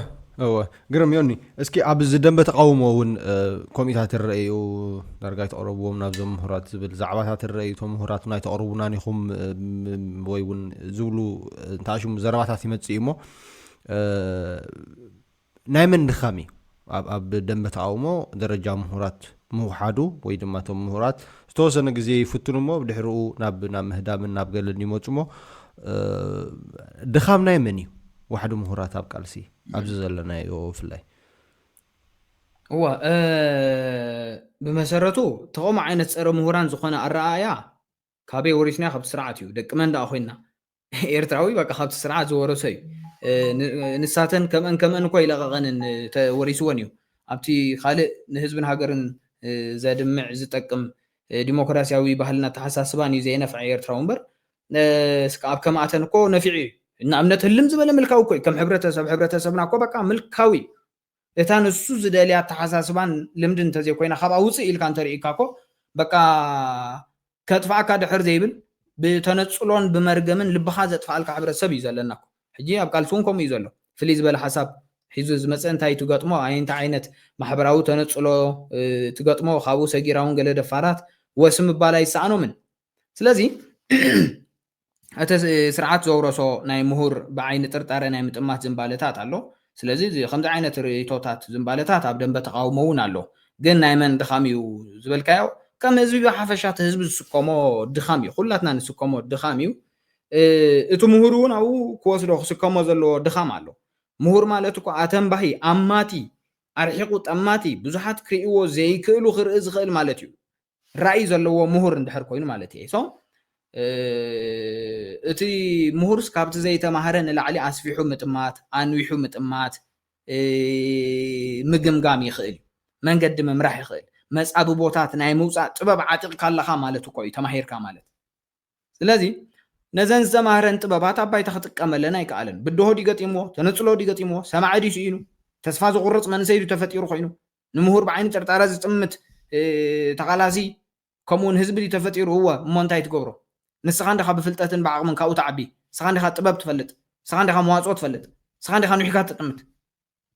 እወ ግርም ዮኒ፣ እስኪ ኣብዚ ደንበ ተቃውሞ እውን ኮሚታት ይረአዩ ዳርጋ ኣይተቕረብዎም ናብዞም ምሁራት ዝብል ዛዕባታት ይረአዩ። እቶም ምሁራት እውን ኣይተቕርቡናን ኢኹም ወይ እውን ዝብሉ እንተኣሽሙ ዘረባታት ይመፅእ እዩ እሞ ናይ መን ድኻም እዩ? ኣብ ደንበ ተቃውሞ ደረጃ ምሁራት ምውሓዱ ወይ ድማ እቶም ምሁራት ዝተወሰነ ግዜ ይፍትኑ እሞ ብድሕርኡ ናብ ናብ ምህዳምን ናብ ገለን ይመፁ እሞ ድኻም ናይ መን እዩ? ዋሕዲ ምሁራት ኣብ ቃልሲ ኣብዚ ዘለናዮ ብፍላይ እዋ ብመሰረቱ ተቐሙ ዓይነት ፀረ ምሁራን ዝኾነ ኣረኣእያ ካበይ ወሪስና ካብቲ ስርዓት እዩ ደቂ መን ደኣ ኮይና ኤርትራዊ በቃ ካብቲ ስርዓት ዝወረሶ እዩ። ንሳተን ከምአን ከምአን እኮ ይለቀቀንን ተወሪስወን እዩ። ኣብቲ ካልእ ንህዝብን ሃገርን ዘድምዕ ዝጠቅም ዲሞክራሲያዊ ባህልን ኣተሓሳስባን እዩ ዘየነፍዐ ኤርትራዊ እምበር እስከ ኣብ ከማኣተን እኮ ነፊዑ እዩ። ንኣብነት ህልም ዝበለ ምልካዊ እኮ እዩ። ከም ሕብረተሰብ ሕብረተሰብና እኮ በቃ ምልካዊ እታ ንሱ ዝደልያ ኣተሓሳስባን ልምድን እንተዘይኮይና ካብኣ ውፅእ ኢልካ እንተርእካ እኮ በቃ ከጥፍኣካ ድሕር ዘይብል ብተነፅሎን ብመርገምን ልብኻ ዘጥፍኣልካ ሕብረተሰብ እዩ ዘለና። ሕጂ ኣብ ቃልሲ እውን ከምኡ እዩ ዘሎ። ፍልይ ዝበለ ሓሳብ ሒዙ ዝመፀ እንታይ ትገጥሞ ኣይ እንታይ ዓይነት ማሕበራዊ ተነፅሎ ትገጥሞ ካብኡ ሰጊራ እውን ገለ ደፋራት ወስ ምባል ኣይሰኣኖምን። ስለዚ እቲ ስርዓት ዘውረሶ ናይ ምሁር ብዓይኒ ጥርጣረ ናይ ምጥማት ዝንባለታት ኣሎ። ስለዚ ከምዚ ዓይነት ርእይቶታት ዝንባለታት ኣብ ደንበ ተቃውሞ እውን ኣሎ። ግን ናይ መን ድኻም እዩ ዝበልካዮ፣ ከም ህዝቢ ብሓፈሻ እቲ ህዝቢ ዝስከሞ ድኻም እዩ። ኩላትና ንስከሞ ድኻም እዩ። እቲ ምሁር እውን ኣብኡ ክወስዶ ክስከሞ ዘለዎ ድኻም ኣሎ። ምሁር ማለት እኮ ኣተንባሂ፣ ኣማቲ፣ ኣርሒቑ ጠማቲ፣ ብዙሓት ክርእይዎ ዘይክእሉ ክርኢ ዝኽእል ማለት እዩ። ራእይ ዘለዎ ምሁር እንድሕር ኮይኑ ማለት እየ። So እቲ ምሁርስ ካብቲ ዘይተማህረ ንላዕሊ ኣስፊሑ ምጥማት፣ ኣንዊሑ ምጥማት፣ ምግምጋም ይኽእል እዩ። መንገዲ ምምራሕ ይኽእል። መጻብቦታት ናይ ምውጻእ ጥበብ ዓጢቕካ ኣለኻ ማለት እኮ እዩ ተማሂርካ ማለት። ስለዚ ነዘን ዝተማህረን ጥበባት ኣብ ባይታ ክጥቀመለን ኣይከኣለን። ብድሆ ድዩ ገጢምዎ፣ ተነጽሎ ድዩ ገጢምዎ፣ ሰማዒ ድዩ ስኢኑ፣ ተስፋ ዝቑርጽ መንእሰይ ድዩ ተፈጢሩ ኮይኑ፣ ንምሁር ብዓይኒ ጥርጣረ ዝጥምት ተቓላሲ ከምኡውን ህዝቢ ድዩ ተፈጢሩ? እወ እሞ እንታይ ትገብሮ? ንስኻ እንዲኻ ብፍልጠትን ብዓቕምን ካብኡ ትዓቢ። ንስኻ እንዲኻ ጥበብ ትፈልጥ። ንስኻ እንዲኻ መዋፅኦ ትፈልጥ። ንስኻ እንዲኻ ንውሒካ ትጥምት።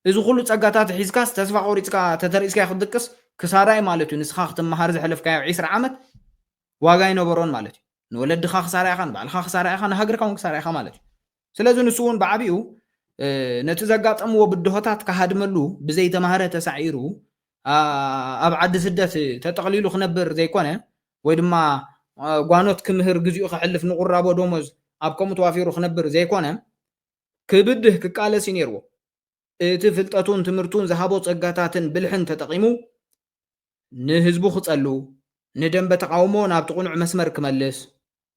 እዚ ኩሉ ፀጋታት ሒዝካስ ተስፋ ቆሪፅካ ተተሪእስካ ክትድቅስ ክሳራይ ማለት እዩ። ንስኻ ክትመሃር ዘሕለፍካዮ ዒስራ ዓመት ዋጋ ኣይነበሮን ማለት እዩ። ንወለድኻ ክሳራ ኢኻ፣ ንባዕልኻ ክሳራ ኢኻ፣ ንሃገርካ እውን ክሳራ ኢኻ ማለት እዩ። ስለዚ ንሱ እውን ብዓቢኡ ነቲ ዘጋጠምዎ ብድሆታት ክሃድመሉ ብዘይተማህረ ተሳዒሩ ኣብ ዓዲ ስደት ተጠቕሊሉ ክነብር ዘይኮነ ወይ ድማ ጓኖት ክምህር ግዚኡ ከሕልፍ ንቑራቦ ደሞዝ ኣብ ከምኡ ተዋፊሩ ክነብር ዘይኮነ ክብድህ ክቃለስ እዩ ነይርዎ። እቲ ፍልጠቱን ትምህርቱን ዝሃቦ ጸጋታትን ብልሕን ተጠቒሙ ንህዝቡ ክጸሉ፣ ንደንበ ተቓውሞ ናብቲ ቅኑዕ መስመር ክመልስ፣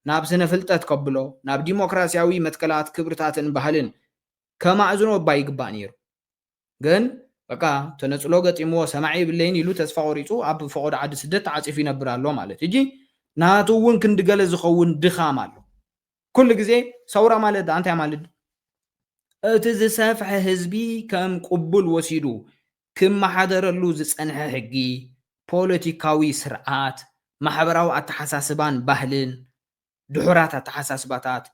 ናብ ስነ ፍልጠት ከብሎ፣ ናብ ዲሞክራሲያዊ መትከላት ክብርታትን ባህልን ከማእዝኖ እባ ይግባእ ነይሩ። ግን በቃ ተነጽሎ ገጢምዎ ሰማዒ የብለይን ኢሉ ተስፋ ቆሪጹ ኣብ ፈቖዶ ዓዲ ስደት ተዓጺፉ ይነብር ኣሎ ማለት። ሕጂ ናቱ እውን ክንዲ ገለ ዝኸውን ድኻም ኣሎ። ኩሉ ግዜ ሰውራ ማለት ደኣ እንታይ ማለት? እቲ ዝሰፍሐ ህዝቢ ከም ቅቡል ወሲዱ ክመሓደረሉ ዝጸንሐ ሕጊ፣ ፖለቲካዊ ስርዓት፣ ማሕበራዊ ኣተሓሳስባን ባህልን፣ ድሑራት ኣተሓሳስባታት፣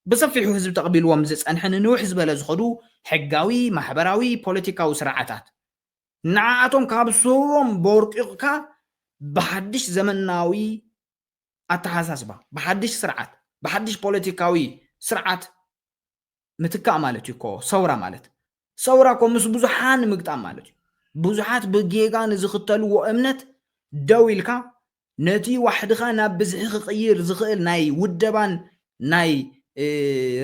ብሰፊሑ ህዝቢ ተቐቢልዎም ዝጸንሐ ንንውሕ ዝበለ ዝኸዱ ሕጋዊ፣ ማሕበራዊ፣ ፖለቲካዊ ስርዓታት፣ ንዓኣቶም ካብ ስሮም ቦርቂቕካ ብሓድሽ ዘመናዊ ኣተሓሳስባ፣ ብሓድሽ ስርዓት፣ ብሓድሽ ፖለቲካዊ ስርዓት ምትካእ ማለት እዩ እኮ ሰውራ ማለት። ሰውራ እኮ ምስ ብዙሓን ምግጣም ማለት እዩ። ብዙሓት ብጌጋ ንዝኽተልዎ እምነት ደው ኢልካ ነቲ ዋሕድኻ ናብ ብዝሒ ክቕይር ዝኽእል ናይ ውደባን ናይ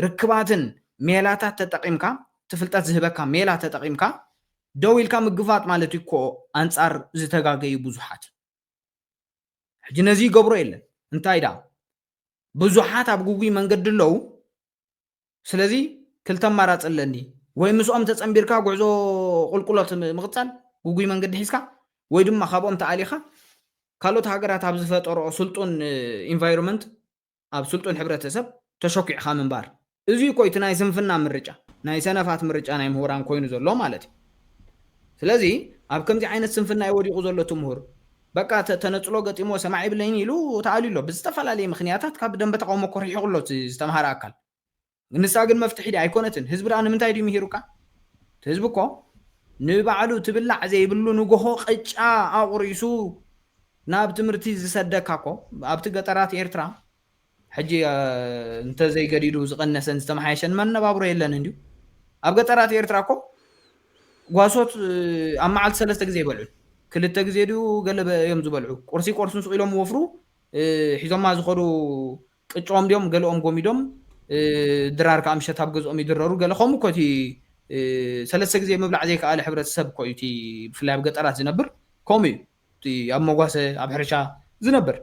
ርክባትን ሜላታት ተጠቒምካ፣ እቲ ፍልጠት ዝህበካ ሜላ ተጠቒምካ ደው ኢልካ ምግፋጥ ማለት እዩ እኮ ኣንጻር ዝተጋገዩ ብዙሓት። ሕጂ ነዚ ይገብሮ የለን። እንታይ ደኣ ብዙሓት ኣብ ግጉይ መንገዲ ኣለዉ። ስለዚ ክልተ ኣማራጺ ኣለኒ። ወይ ምስኦም ተጸንቢርካ ጉዕዞ ቁልቁሎት ምቕጻል፣ ግጉይ መንገዲ ሒዝካ፣ ወይ ድማ ካብኦም ተኣሊኻ ካልኦት ሃገራት ኣብ ዝፈጠርኦ ስልጡን ኢንቫይሮመንት፣ ኣብ ስልጡን ሕብረተሰብ ተሸኲዕኻ ምንባር። እዚ እኮ እቲ ናይ ስንፍና ምርጫ፣ ናይ ሰነፋት ምርጫ ናይ ምሁራን ኮይኑ ዘሎ ማለት እዩ። ስለዚ ኣብ ከምዚ ዓይነት ስንፍና እዩ ወዲቑ ዘሎ እቲ ምሁር። በቃ ተ-፣ ተነጽሎ ገጢሞ ሰማዕ የብለይን ኢሉ ተኣልዩ ኣሎ። ብዝተፈላለየ ምኽንያታት ካብ ደንበ ተቃውሞ እኮ ርሒቑ ኣሎ እቲ ዝተምሃረ ኣካል። ንሳ ግን መፍትሒ ድያ ኣይኮነትን። ህዝቢ ደኣ ንምንታይ ድዩ ምሂሩካ? እቲ ህዝቢ እኮ ንባዕሉ ትብላዕ ዘይብሉ ንጎሆ ቅጫ ኣቑሪሱ ናብ ትምህርቲ ዝሰደካ እኮ ኣብቲ ገጠራት ኤርትራ ሕጂ፣ እ፣ እንተዘይገዲዱ ዝቐነሰን ዝተመሓየሸን መነባብሮ የለን እንድዩ። ኣብ ገጠራት ኤርትራ እኮ ጓሶት፣ እ፣ ኣብ መዓልቲ ሰለስተ ግዜ ይበልዑ። ክልተ ግዜ ድዩ ገለ በ-፣ እዮም ዝበልዑ። ቁርሲ ቆርሱን ስቕ ኢሎም ወፍሩ፣ እ፣ ሒዞማ ዝኸዱ ቅጭኦም ድዮም ገለኦም ጎሚዶም፣ እ፣ ድራር ከዓ ምሸት ኣብ ገዝኦም ይድረሩ። ገለ ከምኡ እኮ እቲ፣ እ፣ ሰለስተ ግዜ ምብላዕ ዘይከኣለ ሕብረተሰብ እኮ እዩ እቲ ብፍላይ ኣብ ገጠራት ዝነብር። ከምኡ እዩ እቲ ኣብ መጓሰ፣ ኣብ ሕርሻ ዝነብር።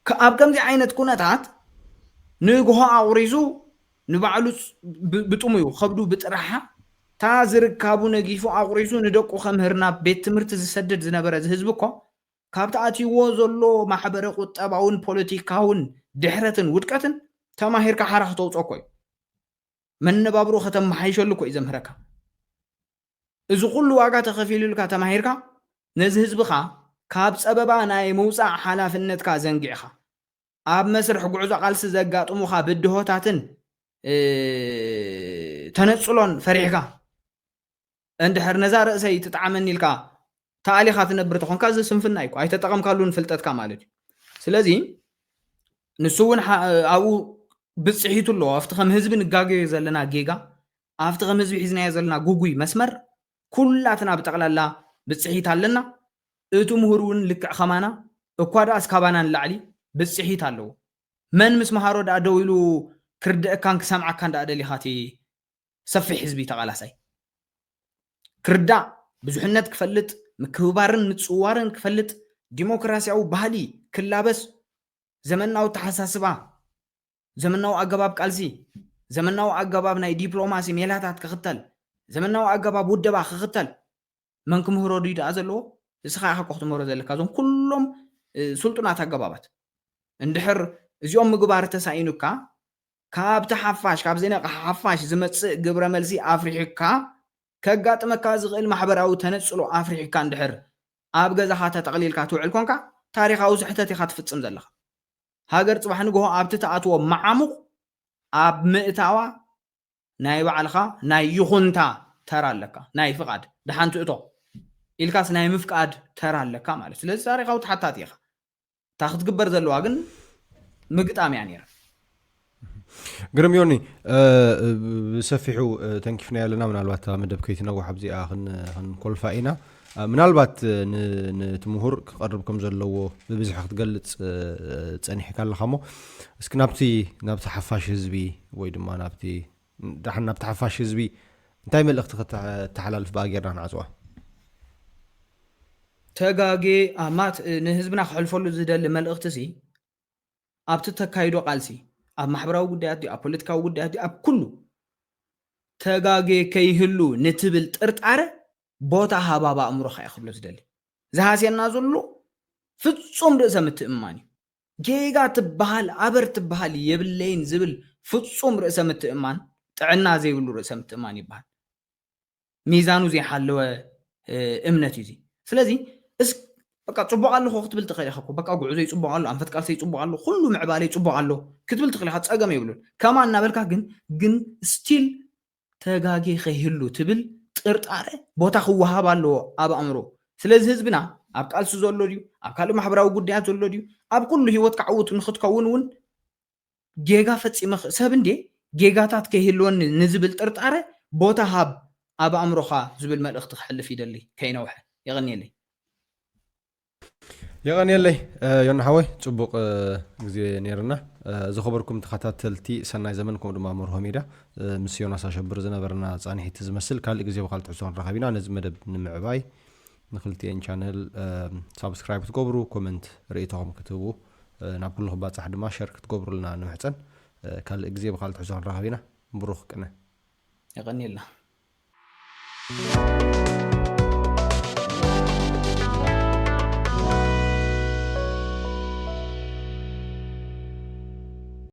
ከ-፣ ኣብ ከምዚ ዓይነት ኩነታት ንግሆ ኣቑሪሱ ንባዕሉ ፅ-፣ ብ-፣ ብጥሙዩ፣ ከብዱ ብጥራሓ፣ እታ ዝርካቡ ነጊፉ ኣቑሪሱ ንደቁ ከምህር ናብ ቤት ትምህርቲ ዝሰድድ ዝነበረ እዚ ህዝቢ እኮ፣ ካብቲ ኣትይዎ ዘሎ ማሕበረ ቁጠባውን ፖለቲካውን ድሕረትን ውድቀትን ተማሂርካ ሓራ ክተውፅኦ እኮ እዩ። መነባብሮ ከተመሓይሸሉ እኮ እዩ ዘምህረካ። እዚ ኩሉ ዋጋ ተኸፊሉልካ ተማሂርካ፣ ነዚ ህዝብኻ ካብ ጸበባ ናይ ምውጻእ ሓላፍነትካ ዘንጊዕኻ፣ ኣብ መስርሕ ጉዕዞ ቃልሲ ዘጋጥሙኻ ብድሆታትን፣ እ፣ ተነጽሎን ፈሪሕካ፣ እንድሕር ነዛ ርእሰይ ትጥዓመኒ ኢልካ ተኣሊኻ ትነብር ተኾንካ፣ እዚ ስንፍና እዩ እኮ። ኣይተጠቐምካሉን ፍልጠትካ ማለት እዩ። ስለዚ፣ ንሱ እውን ሓ- ኣብኡ ብፅሒቱ ኣለዎ። ኣብቲ ከም ህዝቢ ንጋገዮ ዘለና ጌጋ፣ ኣብቲ ከም ህዝቢ ሒዝናዮ ዘለና ጉጉይ መስመር ኩላትና ብጠቕላላ ብፅሒት ኣለና። እቲ ምሁር እውን ልክዕ ከማና እኳ ደኣ እስካባና ንላዕሊ ብፅሒት ኣለዎ። መን ምስ መሃሮ ደኣ ደው ኢሉ ክርድአካን ክሰምዓካን ደኣ ደሊኻ እቲ ሰፊሕ ህዝቢ ተቓላሳይ ክርዳእ፣ ብዙሕነት ክፈልጥ፣ ምክብባርን ምጽዋርን ክፈልጥ፣ ዲሞክራሲያዊ ባህሊ ክላበስ፣ ዘመናዊ ተሓሳስባ፣ ዘመናዊ ኣገባብ ቃልሲ፣ ዘመናዊ ኣገባብ ናይ ዲፕሎማሲ ሜላታት ክኽተል፣ ዘመናዊ ኣገባብ ውደባ ክኽተል መን ክምህሮ ድዩ ደኣ ዘለዎ? እስኻ ኢኻ እኮ ክትምህሮ ዘለካ እዞም ኩሎም ስልጡናት ኣገባባት። እንድሕር እዚኦም ምግባር ተሳኢኑካ ካብቲ ሓፋሽ ካብ ዘይነቕሓ ሓፋሽ ዝመጽእ ግብረ መልሲ ኣፍሪሕካ ከጋጥመካ ዝኽእል ማሕበራዊ ተነጽሎ ኣፍሪሕካ እንድሕር ኣብ ገዛኻ ተጠቕሊልካ ትውዕል ኮንካ ታሪኻዊ ስሕተት ኢኻ ትፍጽም ዘለኻ። ሃገር ጽባሕ ንግሆ ኣብቲ ትኣትዎ መዓሙቕ ኣብ ምእታዋ ናይ ባዕልኻ ናይ ይኹንታ ተራ ኣለካ። ናይ ፍቓድ ደሓን ትእቶ ኢልካስ ናይ ምፍቃድ ተራ ኣለካ ማለት። ስለዚ ታሪኻዊ ተሓታቲ ኢኻ። እታ ክትግበር ዘለዋ ግን ምግጣም እያ ነይራ። ግርም ዮኒ፣ ብሰፊሑ ተንኪፍና ኣለና። ምናልባት መደብ ከይትነውሕ ኣብዚኣ ክንኮልፋ ኢና። ምናልባት ነቲ ምሁር ክቐርብ ከም ዘለዎ ብብዝሒ ክትገልፅ ፀኒሕካ ኣለኻ ሞ፣ እስኪ ናብቲ ናብቲ ሓፋሽ ህዝቢ ወይ ድማ ናብቲ ዳሕን ናብቲ ሓፋሽ ህዝቢ እንታይ መልእኽቲ ከተሓላልፍ ብኣ ጌርና ንዓፅዋ? ተጋጌ ኣማት ንህዝብና ክሕልፈሉ ዝደሊ መልእኽቲ ሲ ኣብቲ ተካይዶ ቃልሲ ኣብ ማሕበራዊ ጉዳያት ድዩ ኣብ ፖለቲካዊ ጉዳያት ድዩ ኣብ ኩሉ ተጋጌ ከይህሉ ንትብል ጥርጣረ ቦታ ሃብ ኣብ ኣእምሮኻ እየ ክብሎ ዝደሊ። ዝሃስየና ዘሎ ፍጹም ርእሰ ምትእምማን እዩ። ጌጋ ትበሃል ኣበር ትበሃል የብለይን ዝብል ፍጹም ርእሰ ምትእምማን ጥዕና ዘይብሉ ርእሰ ምትእምማን ይበሃል። ሚዛኑ ዘይሓለወ እምነት እዩ። ስለዚ እስ በቃ ጽቡቕ ኣለኹ ክትብል ትኽእል ኢኻ። በቃ ጉዕዞ ይጽቡቕ ኣሎ፣ ኣንፈት ቃልሰ ይጽቡቕ ኣሎ፣ ኩሉ ምዕባለ ይጽቡቕ ኣሎ ክትብል ትኽእል ኢኻ። ጸገም የብሉን። ከማ እናበልካ ግን ግን ስቲል ተጋጌ ከይህሉ ትብል ጥርጣረ ቦታ ክወሃብ ኣለዎ ኣብ ኣእምሮ። ስለዚ ህዝብና ኣብ ቃልሲ ዘሎ ድዩ፣ ኣብ ካልእ ማሕበራዊ ጉዳያት ዘሎ ድዩ፣ ኣብ ኩሉ ህይወት ክዓውት ንክትከውን እውን ጌጋ ፈፂመ ሰብ እንዴ ጌጋታት ከይህልወኒ ንዝብል ጥርጣረ ቦታ ሃብ ኣብ ኣእምሮኻ ዝብል መልእኽቲ ክሕልፍ ይደሊ። ከይነውሐ የቐንየለይ። የቐንየለይ ዮና ሓወይ፣ ፅቡቕ ግዜ ነይርና። ዝኸበርኩም ተኸታተልቲ ሰናይ ዘመን ከምኡ ድማ መርሆ ሚድያ፣ ምስ ዮናስ ኣሸብር ዝነበረና ፃንሒት ዝመስል ካልእ ግዜ ብካልእ ትሕዝቶ ክንራኸብ ኢና። ነዚ መደብ ንምዕባይ ንክልቲኤን ቻነል ሳብስክራይብ ክትገብሩ፣ ኮመንት ርእይቶኹም ክትህቡ፣ ናብ ኩሉ ክባፃሕ ድማ ሸር ክትገብሩልና ንምሕፀን። ካልእ ግዜ ብካልእ ትሕዝቶ ክንራኸብ ኢና። ብሩኽ ቅነ። የቐንየልና።